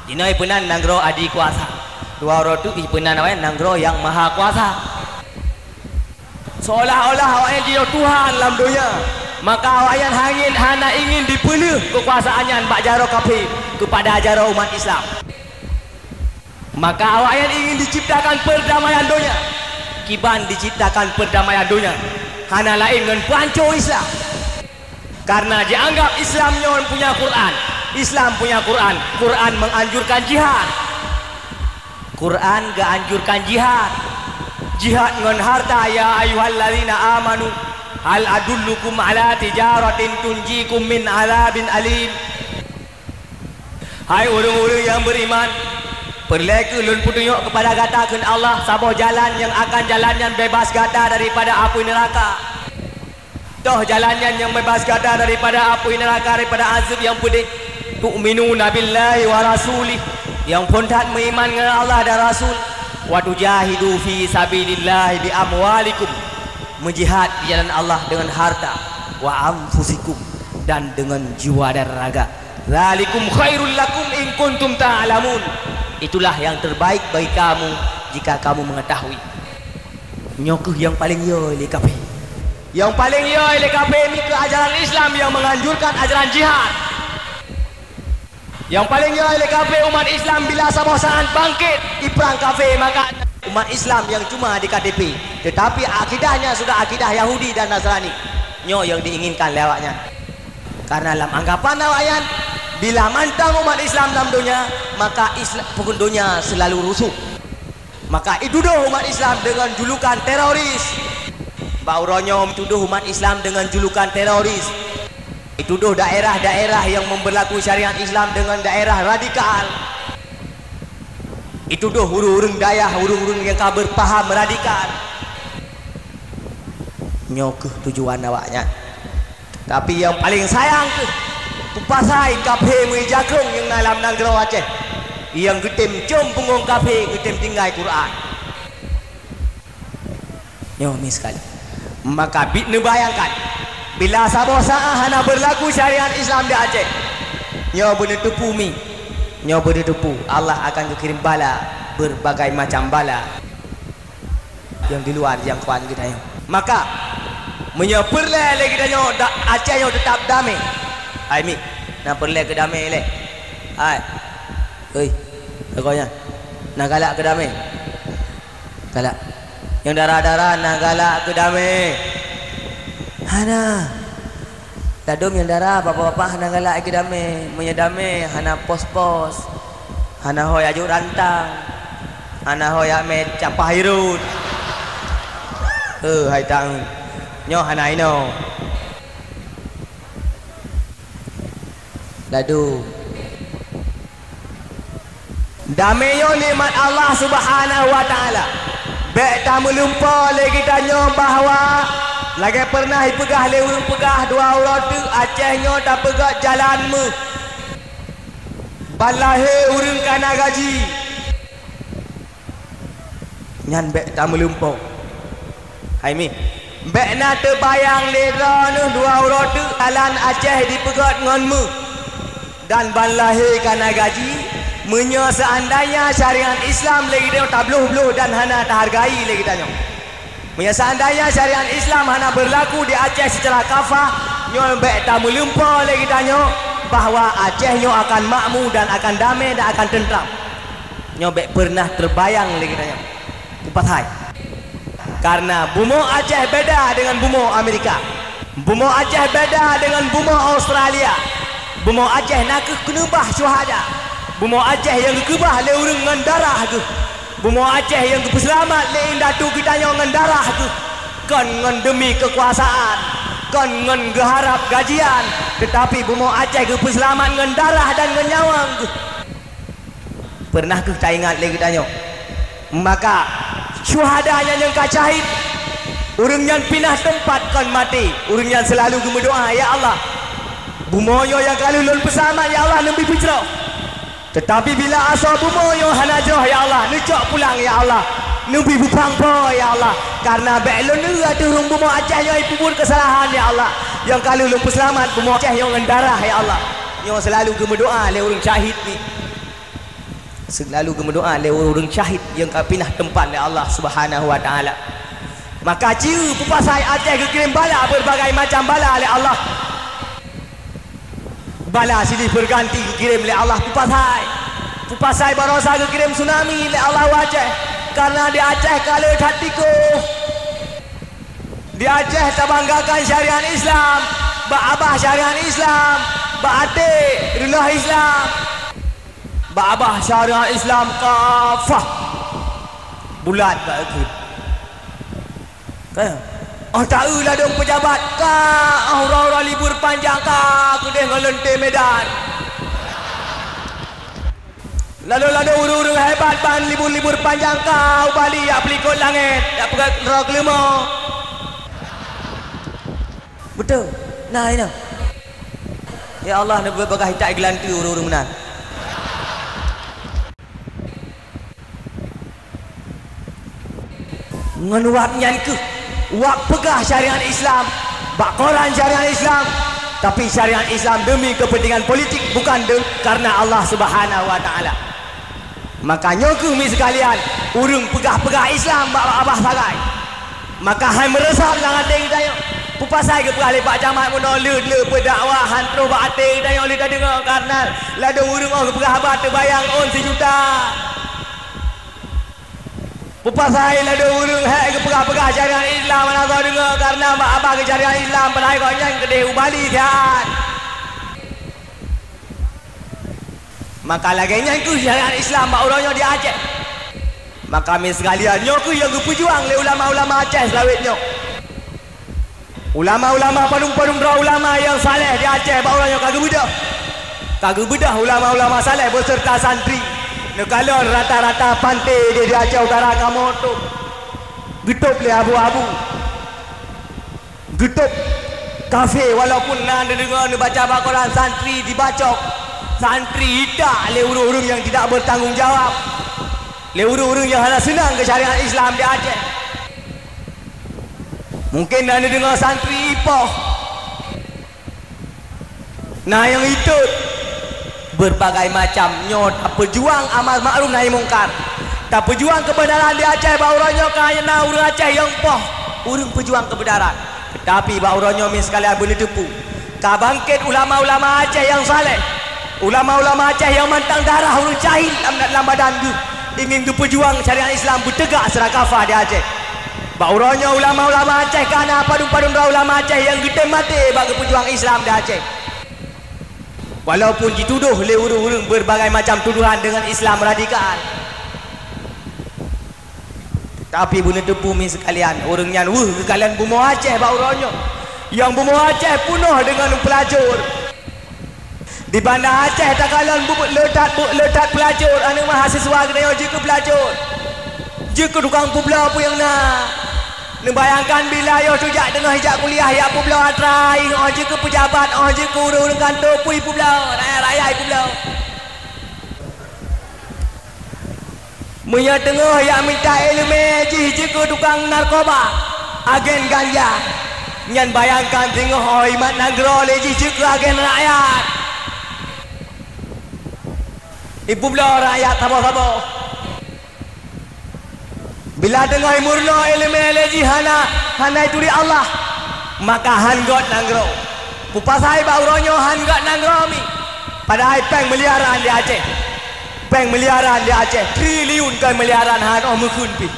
Jinoe ipeunan nanggroe adikuasa. Dua uroe teuk ipeunan awaknyan nanggroe nyang maha kuasa. Seolah-olah awaknyan jinoe tuhan lam donya, maka awaknyan hangét hana ingin dipeulheueh keukuasaan nyan bak jaroe kafé keupada jaroe umat Islam. Maka awaknyan ingin diciptakan perdamaian donya. Kiban diciptakan perdamaian donya? Hana laén ngon peuhanco Islam. Karena jianggap Islam nyoe punya Quran. Islam punya Quran. Quran menganjurkan jihad. Quran geuanjurkan jihad. Jihad ngon harta, "Ya ayyuhallazina amanu, hal adullukum ala tijaratin tunjikum min azabin alim." Hai ureuëng-ureuëng nyang beriman, peureulée kheueh lôn peutunyok keupada gata kheun Allah saboh jalan nyang akan jalan nyan bebas gata daripada apui neuraka. Toh jalan nyan nyang bebas gata daripada apui neuraka, daripada azeueb nyang peudeh. Tu'minuna billahi wa rasulih, nyang phon that meuiman ngon Allah dan Rasul. Wa tujahidu fi sabilillahi bi amwalikum, meujihad di jalan Allah deungon harta, wa anfusikum, dan deungon jiwa dan raga. Dzalikum khairul lakum in kuntum ta'lamun. Itulah yang terbaik bagi kamu jika kamu mengetahui. Nyoe kheueh nyang paleng yo lé kafé. Nyang paleng yo lé kafé mi kheueh ajaran Islam nyang menganjurkan ajaran jihad. Nyang paleng yo lé kafé umat Islam bila saboh saat bangkét iprang kafé, maka umat Islam nyang cuma di K T P, tetapi akidahnya sudah akidah Yahudi dan Nasrani. Nyoe nyang diinginkan lé awaknyan. Karena lam anggapan awaknyan, bila mantong umat Islam lam donya, maka Isla-, pukon donya selalu rusuh. Maka itudoh umat Islam deungon julukan teroris. Bak uroe nyoe itudoh umat Islam deungon julukan teroris. Itudoh daerah-daerah nyang memberlaku syariat Islam deungon daerah radikal. Itudoh ureuëng-ureuëng dayah, ureuëng-ureuëng nyang ka berpaham radikal. Nyoe kheueh tujuan awaknyan. Tapi nyang paleng sayang kheueh, peue pasai kafé meuijakrong nyang na lam nanggroe Aceh, nyang geutem com punggong kafé, geutem tinggai Quran. Nyoe mi sekali. Maka bit neubayangkan, bila saboh saát hana berlaku syariat Islam di Aceh, nyoe beuneuteupeu mi, nyoe beuneuteupeu Allah akan geukirim bala, berbagai macam bala. Nyang di luwa jangkauan geutanyoe. Maka, meunyoe peureulée lé geutanyoe da-, Aceh nyoe teutap damé, hai mi, na peureulée keu damé lé. Hai. Hei, lagoe nyan. Na galak keu damé? Galak. Nyang dara-dara na galak keu damé? Hana. Ladôm nyang dara, bapak-bapak hana galak keu damé. Meunyoe damé, hana pos-pos. Hana ho jak jok rantang. Hana ho jak mé capah irot. Heuh, hai tang. Nyoe hana inoe. Ladu. Damé nyoe nikmat Allah Subhanahu wa Taala. Bék tameulumpoe lé geutanyoe bahwa lagée peureunah jipeugah lé ureuëng peugah dua uroe teuk Aceh nyoe tapeugét jalan meuh. Ban lahé ureuëng kana gaji. Nyan bék tameulumpoe. Hai mi, bék na teubayang lé droeneuh dua uroe teuk jalan Aceh jipeugét ngon meuh. Dan ban lahé kana gaji, meunyoe seuandainya syariat Islam lé geutanyoe tabloh-bloh dan hana tahargai lé geutanyoe. Meunyoe seuandainya syariat Islam hana beurlaku di Aceh seucara kafah, nyoe bék tameulumpoe lé geutanyoe bahwa Aceh nyoe akan makmu dan akan damé dan akan teuntram. Nyoe bék peureunah teubayang lé geutanyoe. Kupas hai. Karena bumoe Aceh beda dengan bumoe Amerika. Bumoe Aceh beda dengan bumoe Australia. Bumoe Aceh nakeuh keuneubah syuhada. Bumoe Aceh nyang geukeubah lé ureuëng ngon darah geuh. Bumoe Aceh nyang geupeuseulamat lé indatu geutanyoe ngon darah geuh. Kon ngon demi keukuasaan, kon ngon geuharab gajian, teutapi bumoe Aceh geupeuseulamat ngon darah dan ngon nyawöng geuh. Peureunah kheueh taingat lé geutanyoe? Maka, syuhada nyang, nyang ka syahid, ureuëng nyan pinah teumpat kon maté, ureuëng nyan seulalu geumeudoá, "Ya Allah, bumoe nyoe nyang ka lheueh lôn peuseulamat, ya Allah, neubri beujroh. Teutapi bila asoe bumoe nyoe hana jroh, ya Allah, neucok pulang, ya Allah, neubri beupang po, ya Allah, kareuna bék lôn eu ateueh ureuëng bumoe Aceh nyoe jipeubuet keusalahan, ya Allah, nyang ka lheueh lôn peuseulamat bumoe Aceh nyoe ngon darah, ya Allah." Nyoe seulalu geumeudoá lé ureuëng syahid nyoe. Seulalu geumeudoá lé ureuëng syahid nyang ka pinah teumpat lé Allah Subhanahu wa Taala. Maka ci peue pasai Aceh geukirém bala, beureubagai macam bala lé Allah. Bala silih beurganti geukirém lé Allah, peue pasai. Peue pasai barosa geukirém tsunami lé Allah u Aceh, kareuna di Aceh ka le that tikoh. Di Aceh tabanggakan syariat Islam, bak babah syariat Islam, bak até reuloh Islam. Bak babah syariat Islam kafah. Bulat bak keuh. Kan? Oh, taeu ladôm peujabat ka, oh, uroe-uroe libur panjang ka keudeh ngon leuntée Medan. Ladôm-ladôm ureuëng-ureuëng hebat ban libur-libur panjang ka u Bali jak peulikot langét, jak peugah droe keuleumo. Beutôi. Nah, inoe. Ya Allah, neubeubagaih that geulanteue ureuëng-ureuëng meunan. Ngon wab nyan keuh, wab peugah syariat Islam, bak koran syariat Islam, tapi syariat Islam demi kepentingan politik, bukan de-, karena Allah Subhanahu wa Taala. Maka nyoe keuh mi seukalian, ureuëng peugah-peugah Islam bak babah sagai. Maka hai meureusahan lam até geutanyoe. Peue pasai geupeugah lé Pak Camat meunoe le-, le peudakwah han troh bak até geutanyoe le tadeungoe, kareuna ladôm ureuëng óh geupeugah haba teubayang ôn sijuta. Peue pasai ladôm ureuëng hék geupeugah-peugah syariat Islam hana soe deungoe, kareuna bak babah geusyariat Islam padahai gobnyan keudeh u Bali siat. Maka lagée nyan keuh syariat Islam bak uroe nyoe di Aceh. Maka mi seukalian nyoe keuh nyang geupeujuang lé ulama-ulama Aceh seulawét nyoe. Ulama-ulama padum-padum droe ulama nyang saleh di Aceh bak uroe nyoe ka geubeudôh. Ka geubeudôh ulama-ulama saleh beuseurta santri. Neukalon rata-rata panté di, di Aceh Utara kamoe tôb. Geutôb lé abu-abu. Geutôb kafé, walaupun na neudeungoe neubaca bak koran santri dibacok, santri itak lé ureuëng-ureuëng nyang tidak bertanggung jawab, lé ureuëng-ureuëng nyang hana seunang keu syariat Islam di Aceh. Mungkin na neudeungoe santri ipoh. Na nyang itot, beurbagai macam nyoe tapeujuang amar makruf nahi mungkar, tapeujuang keubeunaran di Aceh bak uroe nyoe ka na ureuëng Aceh nyang poh ureuëng peujuang keubeunaran. Teutapi bak uroe nyoe mi seukalian beuneuteupeu, ka bangkét ulama-ulama Aceh nyang saleh, ulama-ulama Aceh nyang mantang darah ureuëng syahid lam, lam badan geuh ingin geupeujuang syariat Islam beuteugak secara kafah di Aceh. Bak uroe nyoe ulama-ulama Aceh ka na padum-padum droe ulama Aceh nyang geutem maté bak geupeujuang Islam di Aceh. Walaupun jitudôh lé ureuëng-ureuëng beurbagai macam tuduhan deungon Islam radikal, tapi beuneuteupeu mi seukalian, ureuëng nyan weueh geukalon bumoe Aceh bak uroe nyoe. Nyang bumoe Aceh peunoh deungon peulacur. Di Banda Aceh takalon bu-, le that bu-, le that peulacur, aneuk mahasiswa geutanyoe jeuet keu peulacur. Jeuet keu tukang peubloe peue nyang na. Neubayangkan bila yoh tujak teungoh jak kuliah, jak peubloe atra, 'oh jeuet keu peujabat, 'oh jeuet keu ureueng-ureueng kantô, peue peubloe, rakyat-rakyat peubloe. Meunyoe teungoh jak mita iéleumé jih jeuet keu tukang narkoba, agen ganja, nyan bayangkan teungoh 'oh imat nanggroe lé jih jeuet keu agen rakyat. Ipeubloe rakyat saboh-saboh. Bila teungoh imeurunoe iéleumé lé jih hana, hana ituri Allah, maka han göt nanggroe. Peue pasai bak uroe nyoe han göt nanggroe mi? Padahai péng miliaran di Aceh. Péng miliaran di Aceh, triliun kon miliaran han 'oh meukheun pih.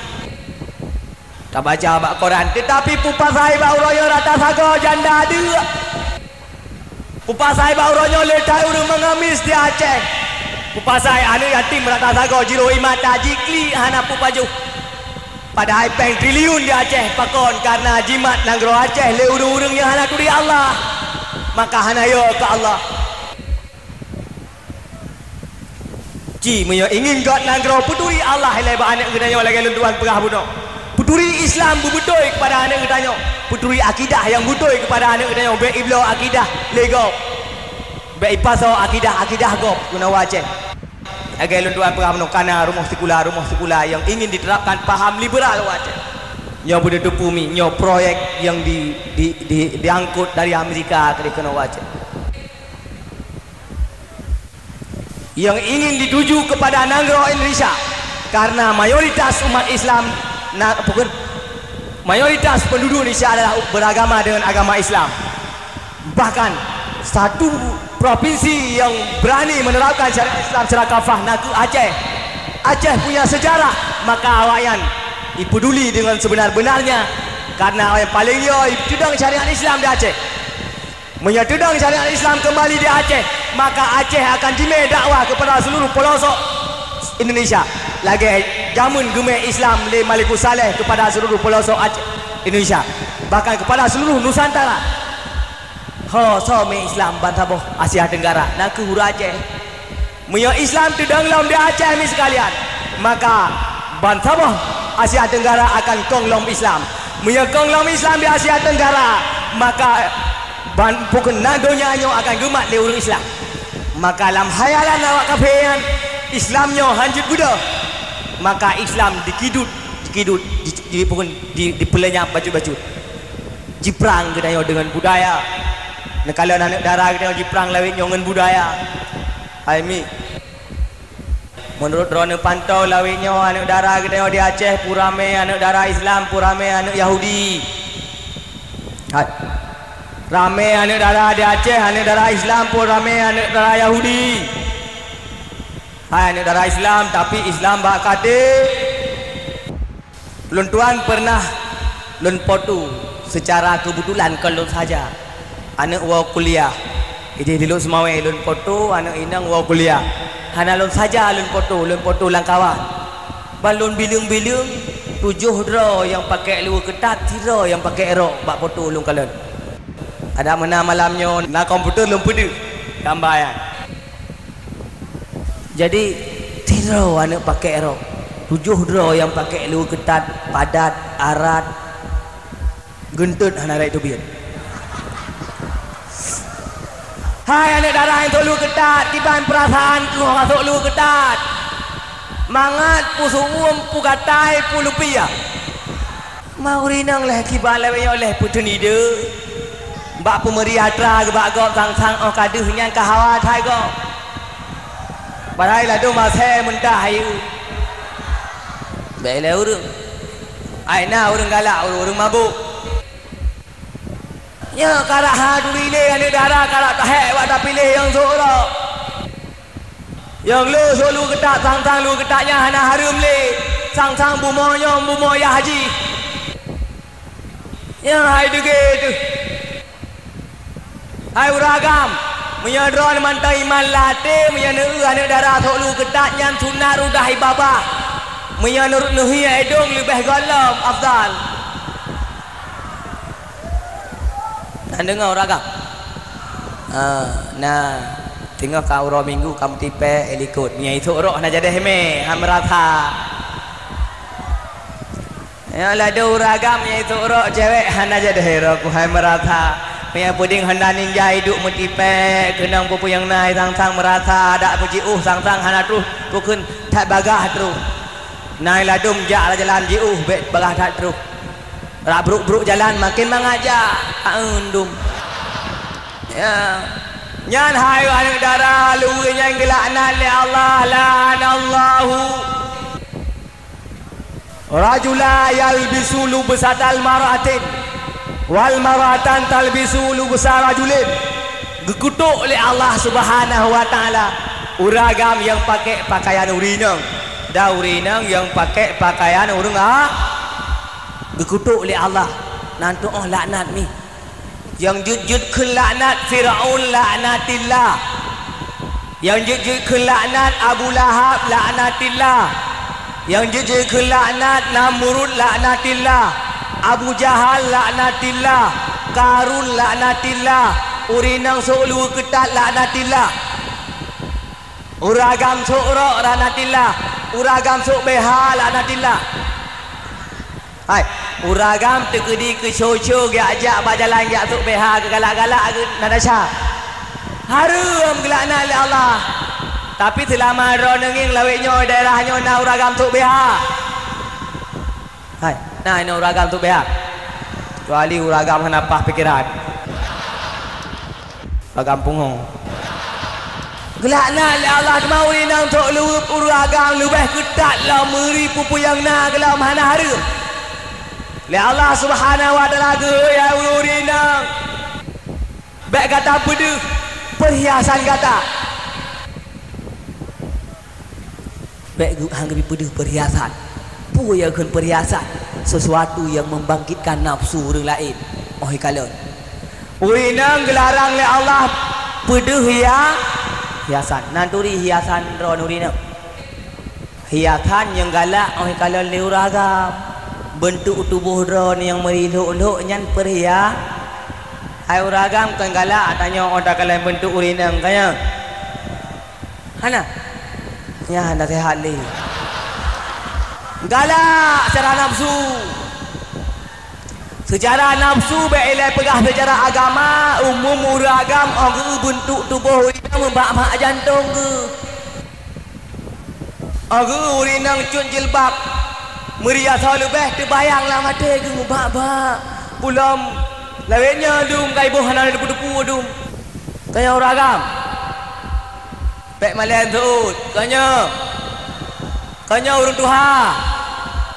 Tabaca bak koran, teutapi peue pasai bak uroe nyoe rata sagoe janda deuk. Peue pasai bak uroe nyoe le that ureueng mengemis di Aceh. Peue pasai aneuk yatim rata sagoe jiroh ié mata jiklik hana peue pajoh. Padahai péng triliun di Aceh pakon kareuna jimat nanggroe Aceh lé ureueng-ureueng nyang hana turi Allah, maka hana yo keu Allah. Ci meunyoe ingin göt nanggroe peuturi Allah ilée bak aneuk geutanyoe lagée lôn tuan peugah bunoe. Peuturi Islam beubeutôi keupada aneuk geutanyoe. Peuturi akidah nyang beutôi keupada aneuk geutanyoe, bék ibloe akidah lé gob. Bék ipasoe akidah-akidah gob keunoe Aceh. Lagée lôn tuan peugah bunoe kana rumoh sikula, rumoh sikula nyang ingin diterapkan paham liberal Aceh. Nyoe beudeuh teupeu mi, nyoe proyek nyang di, di, di, diangkut dari Amerika keudeh keunoe Aceh. Yang ingin dituju kepada nanggroe Indonesia, karena mayoritas umat Islam na, bukan, mayoritas penduduk Indonesia adalah beragama dengan agama Islam. Bahkan satu provinsi yang berani menerapkan syariat Islam secara kafah na kheueh Aceh. Aceh punya sejarah, maka awaknyan dipeduli dengan sebenar-benarnya, karena yang paling liya teudong syariat Islam di Aceh. Meunyoe teudong syariat Islam keumbali di Aceh, maka Aceh akan jimé dakwah keupada seuluruh peulosok Indonesia, lagée jameun geumé Islam lé Malikus Saleh keupada seuluruh peulosok Aceh, Indonesia, bahkan keupada seuluruh Nusantara. Ho soe mé Islam bansaboh Asia Tenggara, na kheueh ureuëng Aceh. Meunyoe Islam teudong lom di Aceh mi sekalian, maka bansaboh Asia Tenggara akan kong lom Islam. Meunyoe kong lom Islam di Asia Tenggara, maka ban-, bukon na donya nyoe akan geumat lé ureuëng Islam. Maka lam hayalan awak kafé nyan, Islam nyoe hanjeuet beudôh. Maka Islam dikidut, dikidut, di, di, bukon di, dipeuleunyap bacut-bacut. Jiprang geutanyoe deungon budaya. Neukalon aneuk dara geutanyoe jiprang lawét nyoe ngon budaya. Hai mi. Meunurot droeneuh pantau lawét nyoe aneuk dara geutanyoe di Aceh pue ramé aneuk dara Islam pue ramé aneuk Yahudi. Hai. Ramé aneuk dara di Aceh aneuk dara Islam pue ramé aneuk dara Yahudi. Hai aneuk dara Islam tapi Islam bak katé. Lôn tuan peureunah lôn foto seucara keubetulan kon lôn saja. Aneuk woe kuliah. Ideh di Lhokseumawe lôn foto aneuk inong woe kuliah. Hana lôn saja lôn foto, lôn foto lam kawan. Ban lôn bileueng-bileueng tujoh droe nyang pakék luweue keutat, sidroe nyang pakék rok bak foto lôn kalon. Adak meunan malam nyoe na komputer lôn peudeuh gamba nyan. Jadi, sidroe aneuk pakék rok, tujoh droe nyang pakék luweue keutat, padat, arat, geunteut hana rayeuk teubiet. Hai aneuk dara nyang sôk luweue keutat, kiban peurasaan keuh ka sôk luweue keutat. Mangat peusuuem, peugatai, peulupiah. Ma ureuëng inong lheueh kiban lawét nyoe lheueh peuteunide. Bak peumeuri atra geubak gob sang-sang 'oh ka deuh nyan ka hawa that gob. Padahai ladôm asèe meuntah ayeue. Bèk ilèe ureuëng. Ai na ureuëng galak, ureuëng mabök. Nyoe karap ha turi lé aneuk dara karap tahèk bak tapiléh nyang sôk rok. Nyang le sôk luweue keutat sang-sang luweue keutat nyan hana hareuem lé. Sang-sang bumoe nyoe bumoe yah jih. Nyan hai deungoe teuh. Hai ureuëng agam, meunyoe droeneuh mantong iman lam até, meunyoe neueu aneuk dara sôk luweue keutat nyan sunat rudah ibabah. Meunyoe neu-, neuhi idông leubeh gohlom afdal. Na deungoe ureuëng agam? Ha, na. Singoh ka uroe Minggu ka meutipék, eh, likot. Meunyo isok rok hana jadeh mé, han meurasa. Nyoe ladôm ureueng agam nyang isok rok cewek hana jadeh rok, hai meurasa. Meunyo peuding honda ninja iduek meutipék, keunong peue-peue nyang na sang-sang meurasa, adak peujiôh sang-sang hana troh, peue kheun that bagah troh. Na ladôm jak lam jalan jiôh, bèk bagah that troh. Rak brôk-brôk jalan maken mangat jak, aeun dum. Ya. Nyan hai aneuk dara, luweue nyang geulaknat lé Allah, la'anallahu. Rajula yalbisu lubsatal mar'atin, wal mar'atan talbisu lubsa rajulin. Geukutôk lé Allah Subhanahu wa Ta'ala ureueng agam nyang pakék pakaian ureueng inong, dan ureueng inong nyang pakék pakaian ureueng a-, geukutôk lé Allah. Nan tu'oh laknat mi. Nyang jeuet-jeuet kheun laknat Firaun laknatillah. Nyang jeuet-jeuet kheun laknat Abu Lahab laknatillah. Nyang jeuet-jeuet kheun laknat Namrud laknatillah. Abu Jahal laknatillah. Karun laknatillah. Ureueng inong sôk luweue keutat laknatillah. Ureueng agam sôk rok laknatillah. Ureueng agam sôk B H laknatillah. Hai, ureueng agam teukeudi keu show-show geujak-jak bak jalan geujak sôk B H geugalak-galak geu-, na desya. Hareuem geulaknat lé Allah. Tapi seulama droeneuh ngieng lawét nyoe daerah nyoe na ureueng agam sôk B H. Hai, na inoe ureueng agam sôk B H. Kecuali ureueng agam hana paih pikeran. Agam pungo. Geulaknat lé Allah teuma ureueng inong sôk luweue ureueng agam leubeh keutat lom meuri peue-peue nyang na geulom hana hareuem. Lé Allah Subhanahu wa Ta'ala geuhôi hai ureueng inong, bèk gata peudeuh peurhiasan gata. Bèk geu-, han geubi peudeuh peurhiasan. Peue nyang kheun peurhiasan? Sesuatu nyang membangkitkan nafsu ureueng laén. Óh ikalon. Ureueng inong geularang lé Allah peudeuh hia-, hiasan. Nan turi hiasan droe ureueng inong. Hiasan nyang galak óh ikalon lé ureueng agam. Beuntuk tuboh droe nyang meuri lhok-lhok nyan peurhia-, hai ureueng agam kon galak tanyoe óh takalon beuntuk ureueng inong, ka nyan. Hana? Nyan naseuhat lé. Galak seucara nafsu. Seucara nafsu bèk ilèe peugah seucara agama, umum ureueng agam óh geu beuntuk tuboh ureueng inong meubak-bak jantông geuh. Óh geu ureueng inong cut jilbab, meuri asoe leubeh teubayang lam até geuh meubak-bak. Ulôn lawét nyoe dum ka iboh hana teupeue-teupeue dum. Ka nyoe ureueng agam. Bèk malèe seuôt. Ka nyoe. Ka nyoe ureueng tuha.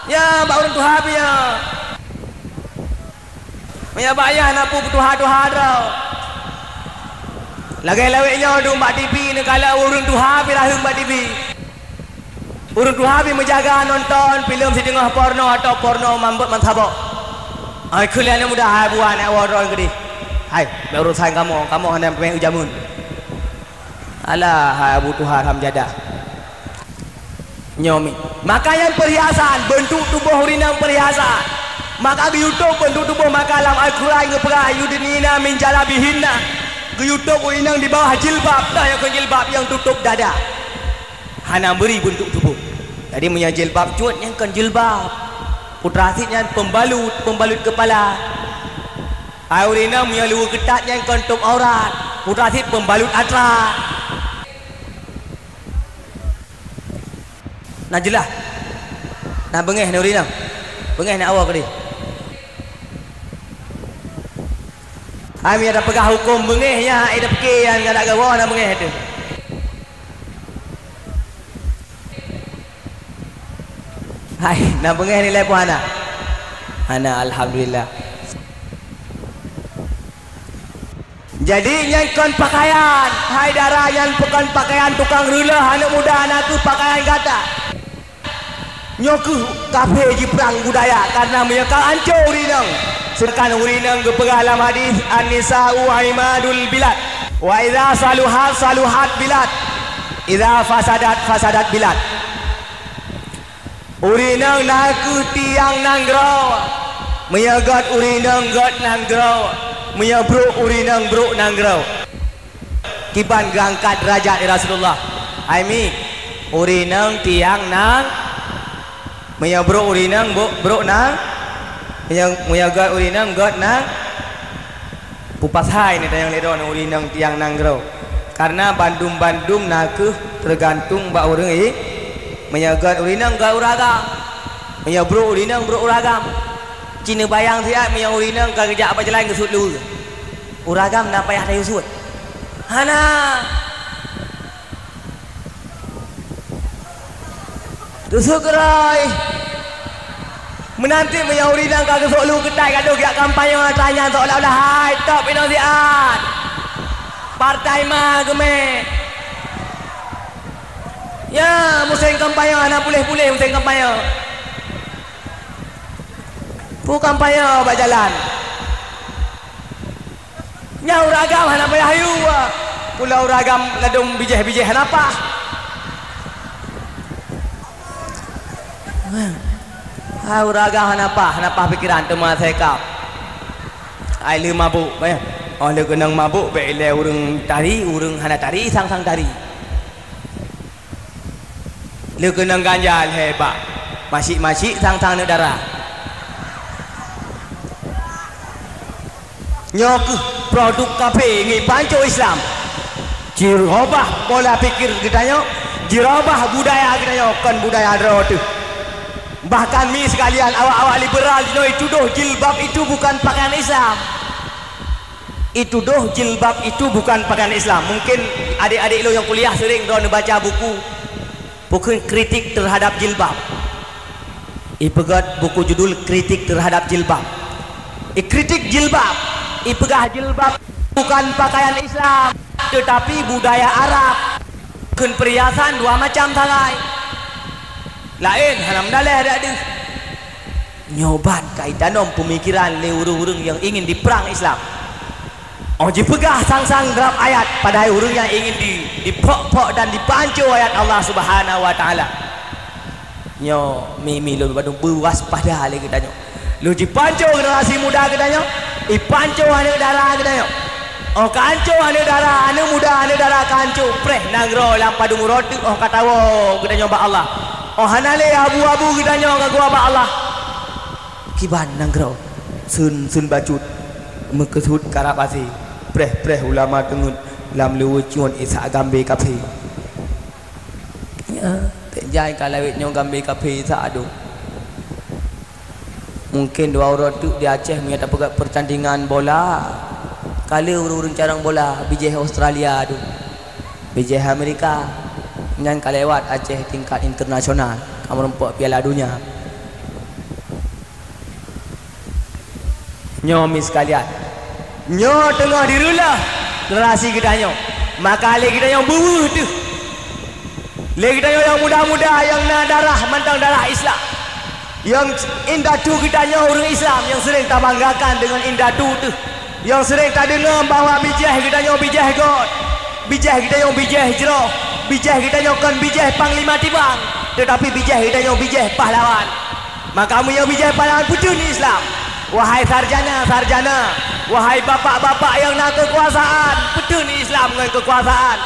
Nyan bak ureueng tuha pih nyoe. Meunyo bak ayah na peue tuha-tuha droe. Lagèe lawét nyoe dum bak T V neukalon ureueng tuha pih rayeuk bak T V. Ureueng tuha pih meujaga nonton filem sideungoh porno atawa porno mambot mansaboh. Ai keulian muda hai buah aneuk woe droe keudeh. Hai, bèk urusan kamoe, kamoe hana peumiet u jameun. Alah, hai Abu Tuha Hamjadah. Nyoe mi. Maka nyan peurhiasan, beuntuk tuboh ureueng inong peurhiasan. Maka geuyue tôb beuntuk tuboh maka lam Al-Quran geupeugah, "Yudnina min jalabihinna." Geuyue tôb ureueng inong di bawah jilbab, toh nyang kheun jilbab nyang tutôb dada. Hana meuri beuntuk tuboh. Jadi meunyoe jilbab cut nyan kon jilbab. Putra sit nyan pembalut, pembalut kepala. Hai ureueng inong meunyoe luweue keutat nyan kon tôb aurat. Putra sit pembalut atra. Na jeulaih. Na beungèh na ureueng inong. Beungèh na awak tadi. Hai meunyoe tapeugah hukôm beungèh nyan, hai tapiké nyan galak gawoe na beungèh teuh. Hai, na beungèh nilai pun hana? Hana, alhamdulillah. Jadi nyan kon pakaian, hai dara nyan kon pakaian tukang reuleuh aneuk muda na keuh pakaian gata. Nyoe keuh kafé jiprang budaya, karena meunyoe ka ancô ureueng inong. Seudangkan ureueng inong geupeugah lam hadis, "An-nisa'u imadul bilad. Wa idza saluhat, saluhat bilad. Idza fasadat, fasadat bilad." Ureueng inong na keuh tiang nanggroe. Meunyoe gèt ureueng inong gèt nanggroe. Meunyoe brôk ureueng inong brôk nanggroe. Kiban geuangkat deurajat lé Rasulullah. Hai mi, ureueng inong tiang nang, meunyoe brok ureueng inong, brok, brok nang, meunyoe, meunyoe gét ureueng inong, gét nang. Peue pasai neutanyong lé droeneuh ureueng inong tiang nanggroe? Kareuna bandum-bandum na kheueh teugantung bak ureueng i-, meunyoe gét ureueng inong, gét ureueng agam. Meunyoe brok ureueng inong, brok ureueng agam. Ci neubayang siat meunyoe ureueng inong ka geujak bak jalan geusut luweue. Ureueng agam na payah tayue sut? Hana. Teuseukeuroi. Meunan cit meunyoe ureueng inong ka geusok lu keutai ka deuh jak kampanye, atra nyan seolah-olah hai top inong siat. Partai ma geumé. Ya, musém kampanye hana puléh-puléh musém kampanye. Peue kampanye bak jalan? Nyan ureueng agam hana payah yue. Pula ureueng agam ladôm bijéh-bijéh hana paih. Ha, ureueng agam hana paih, hana paih pikeran teuma asai kap. Ai lheueh mabök, eh. Oh, lheueh keunong mabök, bèk ilèe ureueng tari, ureueng hana tari, sang-sang tari. Lheueh keunong ganja lhèe bak, masyik-masyik sang-sang aneuk dara. Nyoe kheueh produk kafé ngon panco Islam. Jirobah pola pikir geutanyoe, jirobah budaya geutanyoe, kon budaya droe teuh. Bahkan mi sekalian awak-awak liberal jinoe jitudoh jilbab itu bukan pakaian Islam. Jitudoh jilbab itu bukan pakaian Islam. Mungkin adék-adék lôn nyang kuliah sering droeneuh baca buku, buku kritik terhadap jilbab. Ipeugét buku judul Kritik Terhadap Jilbab. Ikritik jilbab, ipeugah jilbab bukan pakaian Islam, tetapi budaya Arab. Kheun peuriasan dua macam sagai. Laén hana meudaleh dak deuh. Nyoe ban ka itanom peumikiran lé ureuëng-ureuëng nyang ingin dipeurang Islam. Oh jipeugah sang-sang rab ayat, padahai ureuëng nyang ingin di, dipok-pok dan dipanco ayat Allah Subhanahu wa Taala. Nyoe mi-, mi lôn padum beuwaspada lé geutanyoe. Lôn jipanco generasi muda geutanyoe, ipanco aneuëk dara geutanyoe. Oh ka anco aneuëk dara, aneuëk muda, aneuëk dara ka anco, preh nanggroe lam padum uroe teuk oh ka tawoe geutanyoe bak Allah. Oh hana lé abu-abu geutanyoe ka geuwoe bak Allah. Kiban nanggroe sön-sön bacut meukeusut karab asé, preh-preh ulama teungeut lam leuweue cuon isak gambé kafé. Ya, ték jai ka lawét nyoe gambé kafé isak adoe. Mungken dua uroe teuk di Aceh meunyoe tapeugah peurtandingan bola, ka lheueh ureuëng-ureuëng carông bola bijéh Australia adoe, bijéh Amerika, nyan ka lewat Aceh tingkat internasional, ka meurumpok Piala Dunia. Nyoe mi sekalian, nyoe teungoh direuleh generasi geutanyoe, maka lé geutanyoe beuweuh teuh. Lé geutanyoe nyang muda-muda nyang na darah mantong darah Islam, nyang indatu geutanyoe ureuëng Islam nyang sering tabanggakan deungon indatu teuh, nyang sering tadeungoe bahwa bijéh geutanyoe bijéh göt, bijéh geutanyoe bijéh jroh, bijéh geutanyoe kon bijéh panglima tibang, teutapi bijéh geutanyoe bijéh pahlawan. Maka meunyoe bijéh pahlawan peuteun Islam, wahai sarjana-sarjana, wahai bapak-bapak nyang na keukuasaan, peuteun Islam ngon keukuasaan,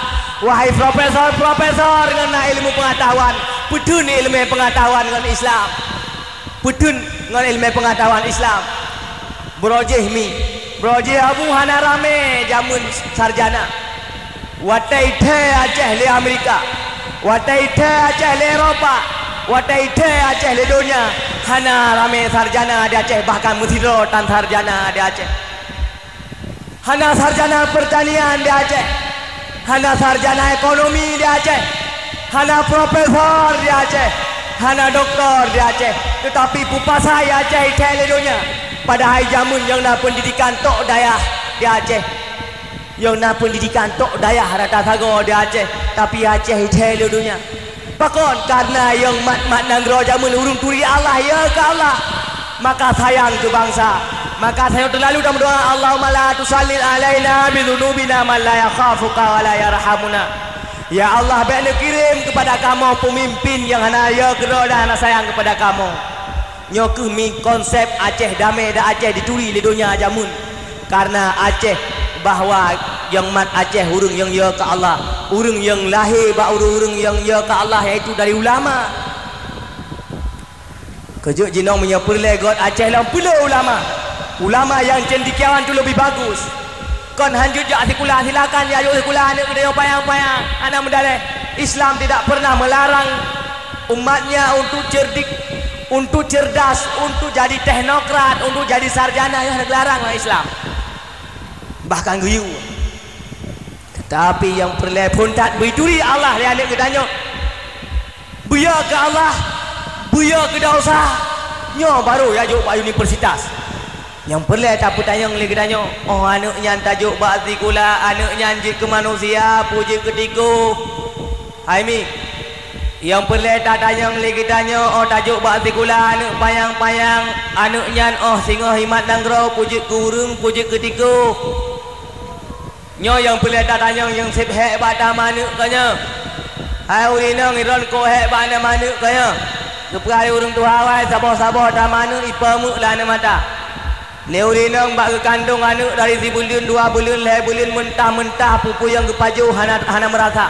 wahai profesor-profesor nyang na ilmu peungatahuan, peuteun ileumé peungatahuan ngon Islam, peuteun ngon ileumé peungatahuan Islam. Brojéh mi, brojéh abu hana ramé jameun sarjana. Watée ithée Aceh lé Amerika, watée ithée Aceh lé Eropa, watée ithée Aceh lé donya, hana ramé sarjana di Aceh, bahkan meusidroe tan sarjana di Aceh. Hana sarjana peurtanian di Aceh, hana sarjana ekonomi di Aceh, hana profesor di Aceh, hana doktor di Aceh, teutapi peue pasai Aceh ithée lé donya, padahai jameun nyang na peundidikan tok dayah di Aceh. Nyang na peundidikan tok dayah rata sagoe di Aceh, tapi Aceh ithée lé donya. Pakon? Kareuna nyang mat-mat nanggroe jameun ureuëng turi Allah, ya keu Allah. Maka sayang keu bansa. Maka tanyoe teulalu tameudoá, "Allahumma la tusallil alaina bi dzunubina man la yakhafuka wa la yarhamuna." Ya Allah, bék neukirém keupada kamoe peumimpin nyang hana ya keudroe dan hana sayang keupada kamoe. Nyoe kheueh mi konsep Aceh damé dan Aceh dituri lé donya jameun. Kareuna Aceh bahwa Nyang mat Aceh ureuëng nyang yö keu Allah, ureuëng nyang lahé bak ureuëng-ureuëng nyang yö keu Allah, yaitu dari ulama. Keujeuet jinoe meunyoe peureulée göt Aceh lom peuleueh ulama. Ulama nyang cendekiawan tu leubeh bagus. Kon hanjeuet jak sikula, silakan jak jok sikula aneuëk geutanyoe panyang-panyang, hana meudaréh. Islam tidak pernah melarang umatnya untuk cerdik, untuk cerdas, untuk jadi teknokrat, untuk jadi sarjana, nyoe hana geularang lam Islam. Bahkan geuyue. Teutapi nyang peureulée phon that beuturi Allah lé aneuëk geutanyoe. Beuyö keu Allah, beuyö keu desya, nyoe barô jak jok bak universitas. Nyang peureulée tapeutanyong lé geutanyoe, oh aneuëk nyan tajok bak sikula, aneuëk nyan jeuet keu manusia, peue jeuet keu tikôh? Hai mi, nyang peureulée tatanyong lé geutanyoe, oh tajok bak sikula aneuëk panyang-panyang, aneuëk nyan oh singoh imat nanggroe, peue jeuet keu ureuëng, peue jeuet keu tikôh? Nyoe nyang peureulée tatanyong nyang seb hék bak tamaneuëk keu nyoe. Hai ureuëng inong, droeneuh kok hék bak tamaneuëk keu nyoe. Geupeugah lé ureuëng tuha awai saboh-saboh tamaneuëk ipeumeuek lam aneuëk mata. Lé ureuëng inong bak geukandong aneuëk dari sibuleuen, dua buleuen, lhée buleuen, meunta-meunta peue-peue nyang geupajoh hana, hana meurasa.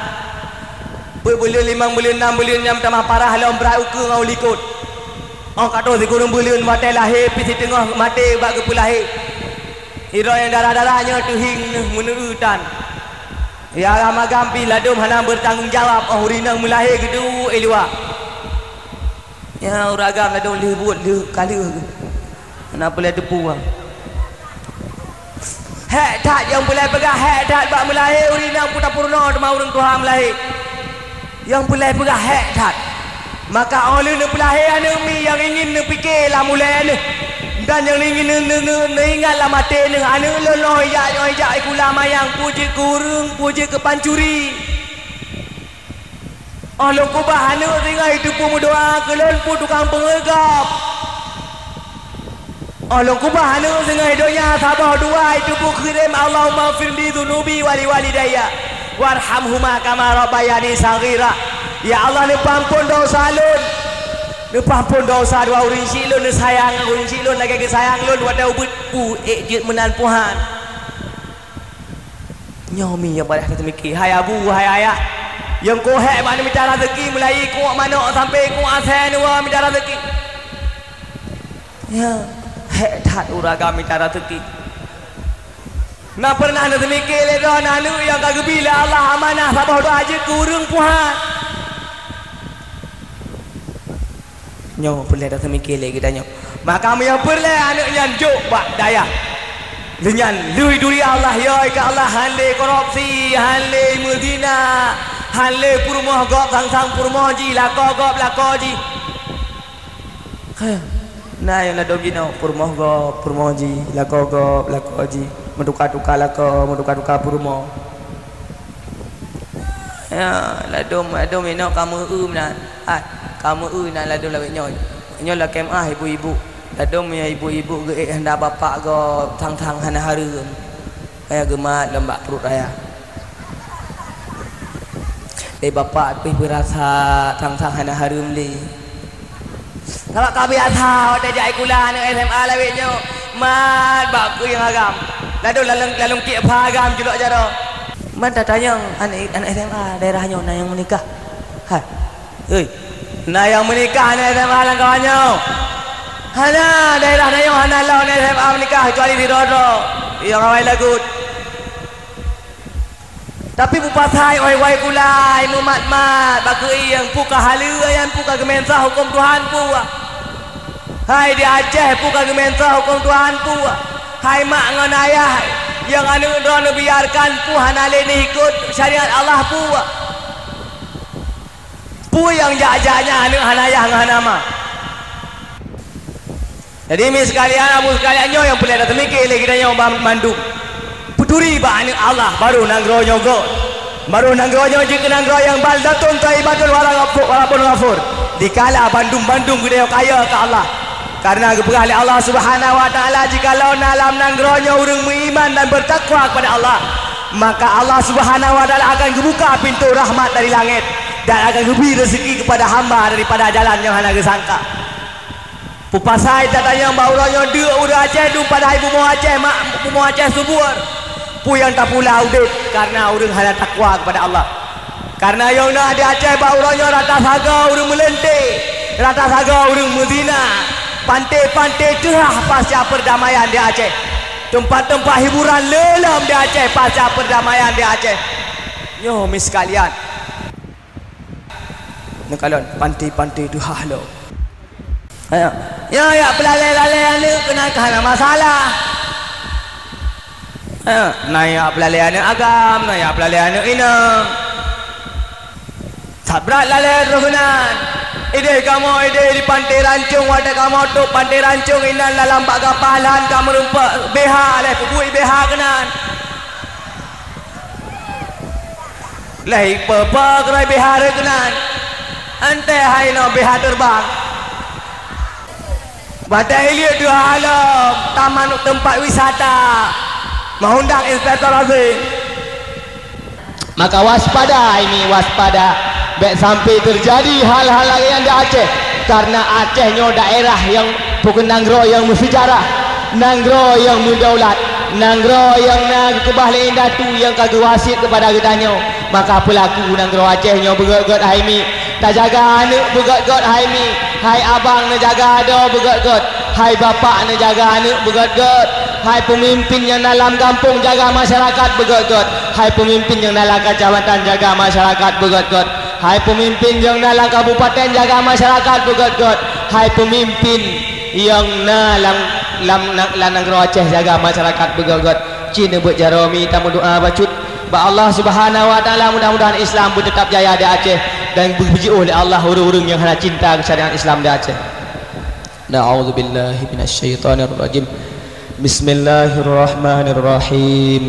Peuet buleuen, limong buleuen, nam buleuen nyang tamah parah lom brat ukeue ngon u likot. Óh ka troh sikureueng buleuen watée lahé pih siteungoh maté bak geupeulahé. Sidroe nyang dara-dara nyoe teuhieng neuh meuneue tan. Nyang agam-agam pih ladôm hana beurtanggong jawab óh ureuëng inong meulahé geuduek i luwa. Nyang ureuëng agam ladôm lheueh buet lheueh ka lheueh geuh. Hana peureulée teupeue. Hék that nyang peureulée peugah hék that bak meulahé ureuëng inong peue tapeurunoe teuma ureuëng tuha meulahé. Nyang peureulée peugah hék that. Maka óh lheueh neupeulahé aneuëk miet nyang ingin neupike lam ulée neuh, dan nyang ingin neu-, neu-, neu-, neuingat lam até neuh, aneuëk lôn óh ijak, óh ijak sikula manyang, peue jeuet keu ureuëng, peue jeuet keu pancuri. Óh lôn keubah aneuëk singoh jiteupeue meudoá keu lôn, peue tukang peungeut gob. Óh lôn keubah aneuëk singoh donya saboh dua jiteupeue kirém, "Allahummaghfirli dzunubi wa liwalidayya warhamhuma kama rabbayani shaghira." Ya Allah, neupeuamphon desya lôn. Neupeuamphon desya dua ureuëng syiek lôn, neusayang ureuëng syiek lôn lagée geusayang lôn watée ubit pu ék jeuet meunan puhan. Nyoe mi nyang paléh that teumike, hai abu, hai ayah. Nyang kok hék bak neumita raseuki, mulai kuek manok sampai kuek asée neuwoe mita raseuki. Ya, hék that ureuëng agam mita raseuki. Na pernah neuteumike lé droe aneuëk nyang ka geubi lé Allah amanah saboh dua jeuet keu ureuëng puhan. Nyoe peureulée tateumike lé geutanyoe. Maka meunyoe peureulée aneuëk nyan jok bak dayah, lheueh nyan lheueh duri Allah, yoi keu Allah, hán lé korupsi, hán lé meuzina, hán lé peurumoh gob sang-sang peurumoh jih, lakoe gob lakoe jih. Heh, na nyang ladôm jinoe peurumoh gob peurumoh jih, lakoe gob lakoe jih, meutuka-tuka lakoe, meutuka-tuka peurumoh. Ya, ladôm, ladôm inoe ka meu-eu meunan. Hai, ka meu-eu na ladôm lawét nyoe. Nyoe lakée meuáh ibu-ibu. Ladôm meunyoe ibu-ibu geuék handak bapak gob sang-sang hana hareuem. Kaya geumat lom bak pruet raya. Lé bapak pih peurasa sang-sang hana hareuem lé. Sabab ka biasa watée jak sikula aneuëk S M A lawét nyoe, mat bak keu nyang agam. Ladôm lalong, lalong kiek pha agam culok jaroe. Man tatanyong aneuëk, aneuëk S M A daerah nyoe na nyang meunikah? Hai. Hei. Na nyang meunikah aneuëk S M A lam kawan nyoe? Hana, daerah na nyoe hana lom aneuëk S M A meunikah kecuali sidroe-droe nyang awai lagut. Tapi peue pasai wai-wai kulai meumat-mat bak keuieng, peue ka haleue nyan, peue ka geumeusoh huköm Tuhan peue? Hai di Aceh, peue ka geumeusoh huköm Tuhan peue? Hai mak ngon ayah nyang aneuëk droe neubiarkan, peue hana lé neuikot syariat Allah peue? Peue nyang jak-jak nyan aneuëk hana yah ngon hana ma? Jadi mi sekalian, abu sekalian, nyoe nyang peureulée tateumike lé geutanyoe ban mandum. Peuturi bak aneuëk Allah, barô nanggroe nyoe göt. Barô nanggroe nyoe jeuet keu nanggroe nyang baldatun thayyibatun wa rabbun ghafur. Dikala bandum-bandum geutanyoe kaya keu Allah. Kareuna geupeugah lé Allah Subhanahu wa Taala, "Jikalau na lam nanggroe nyoe ureuëng meuiman dan beutakwa kepada Allah, maka Allah Subhanahu wa Taala akan geubuka pintoe rahmat dari langét dan akan geubri reuzeki kepada hamba daripada jalan nyang hana geusangka." Peue pasai tatanyong bak uroe nyoe deuk ureuëng Aceh dum padahai bumoe Aceh mak bumoe Aceh subur. Peue nyang tapula udeb kareuna ureuëng hana takwa keupada Allah. Kareuna nyang na di Aceh bak uroe nyoe rata sagoe ureuëng meuleuntée, rata sagoe ureuëng meuzina, panté-panté teuhah pasca peurdamaian di Aceh. Teumpat-teumpat hiburan le lom di Aceh pasca peurdamaian di Aceh. Nyoe miskalian. Neukalon panté-panté teuhah lom. Ayo. Ya, ya peulalée-lalée aneuëk keunan ka hana masalah. Ayo, na ya peulalée aneuëk agam, na ya peulalée aneuëk inong. Sabrat lalée roh keunan. Ideh kamoe ideh di Panté Rancong, watée kamoe tôp Panté Rancong inan lam bak gapah lhan ka meurumpok B H leh peubuet B H keunan. Leh ipe-pe keuroi B H reueh keunan. Enteh hai nyoe B H terbang. Batée ileuk dua alom taman teumpat wisata mengundang investor asing. Maka waspada ini, waspada. Bék sampai terjadi hal-hal lagée nyan di Aceh. Karena Aceh nyoe daerah yang bukan nanggroe yang bersejarah, nanggroe yang berdaulat, nanggroe yang na geukeubah lé indatu yang ka geuwasiet kepada geutanyoe. Maka peulaku nanggroe Aceh nyoe beugét-gét hai mi. Tajaga aneuëk beugét-gét hai mi. Hai abang neujaga adoe beugét-gét. Hai bapak neujaga aneuëk beugét-gét. Hai peumimpin nyang na lam gampông jaga masyarakat beugét-gét. Hai peumimpin nyang na lam kecamatan jaga masyarakat beugét-gét. Hai peumimpin nyang na lam kabupaten jaga masyarakat beugét-gét. Hai peumimpin nyang na lam, lam, lam nanggroe Aceh jaga masyarakat beugét-gét. Cit neubuet jaroe mi tameudoa bacut bak Allah Subhanahu wa Taala, mudah-mudahan Islam beuteutap jaya di Aceh dan beujiôh lé Allah ureuëng-ureuëng nyang hana cinta keu syariat Islam di Aceh. Na'udzubillahi minasyaitonirrajim. Bismillahirrahmanirrahim.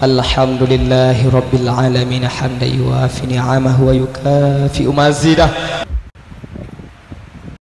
Alhamdulillahirabbil alamin, hamdan yuwafi ni'amahu wa yukafi'u mazidah.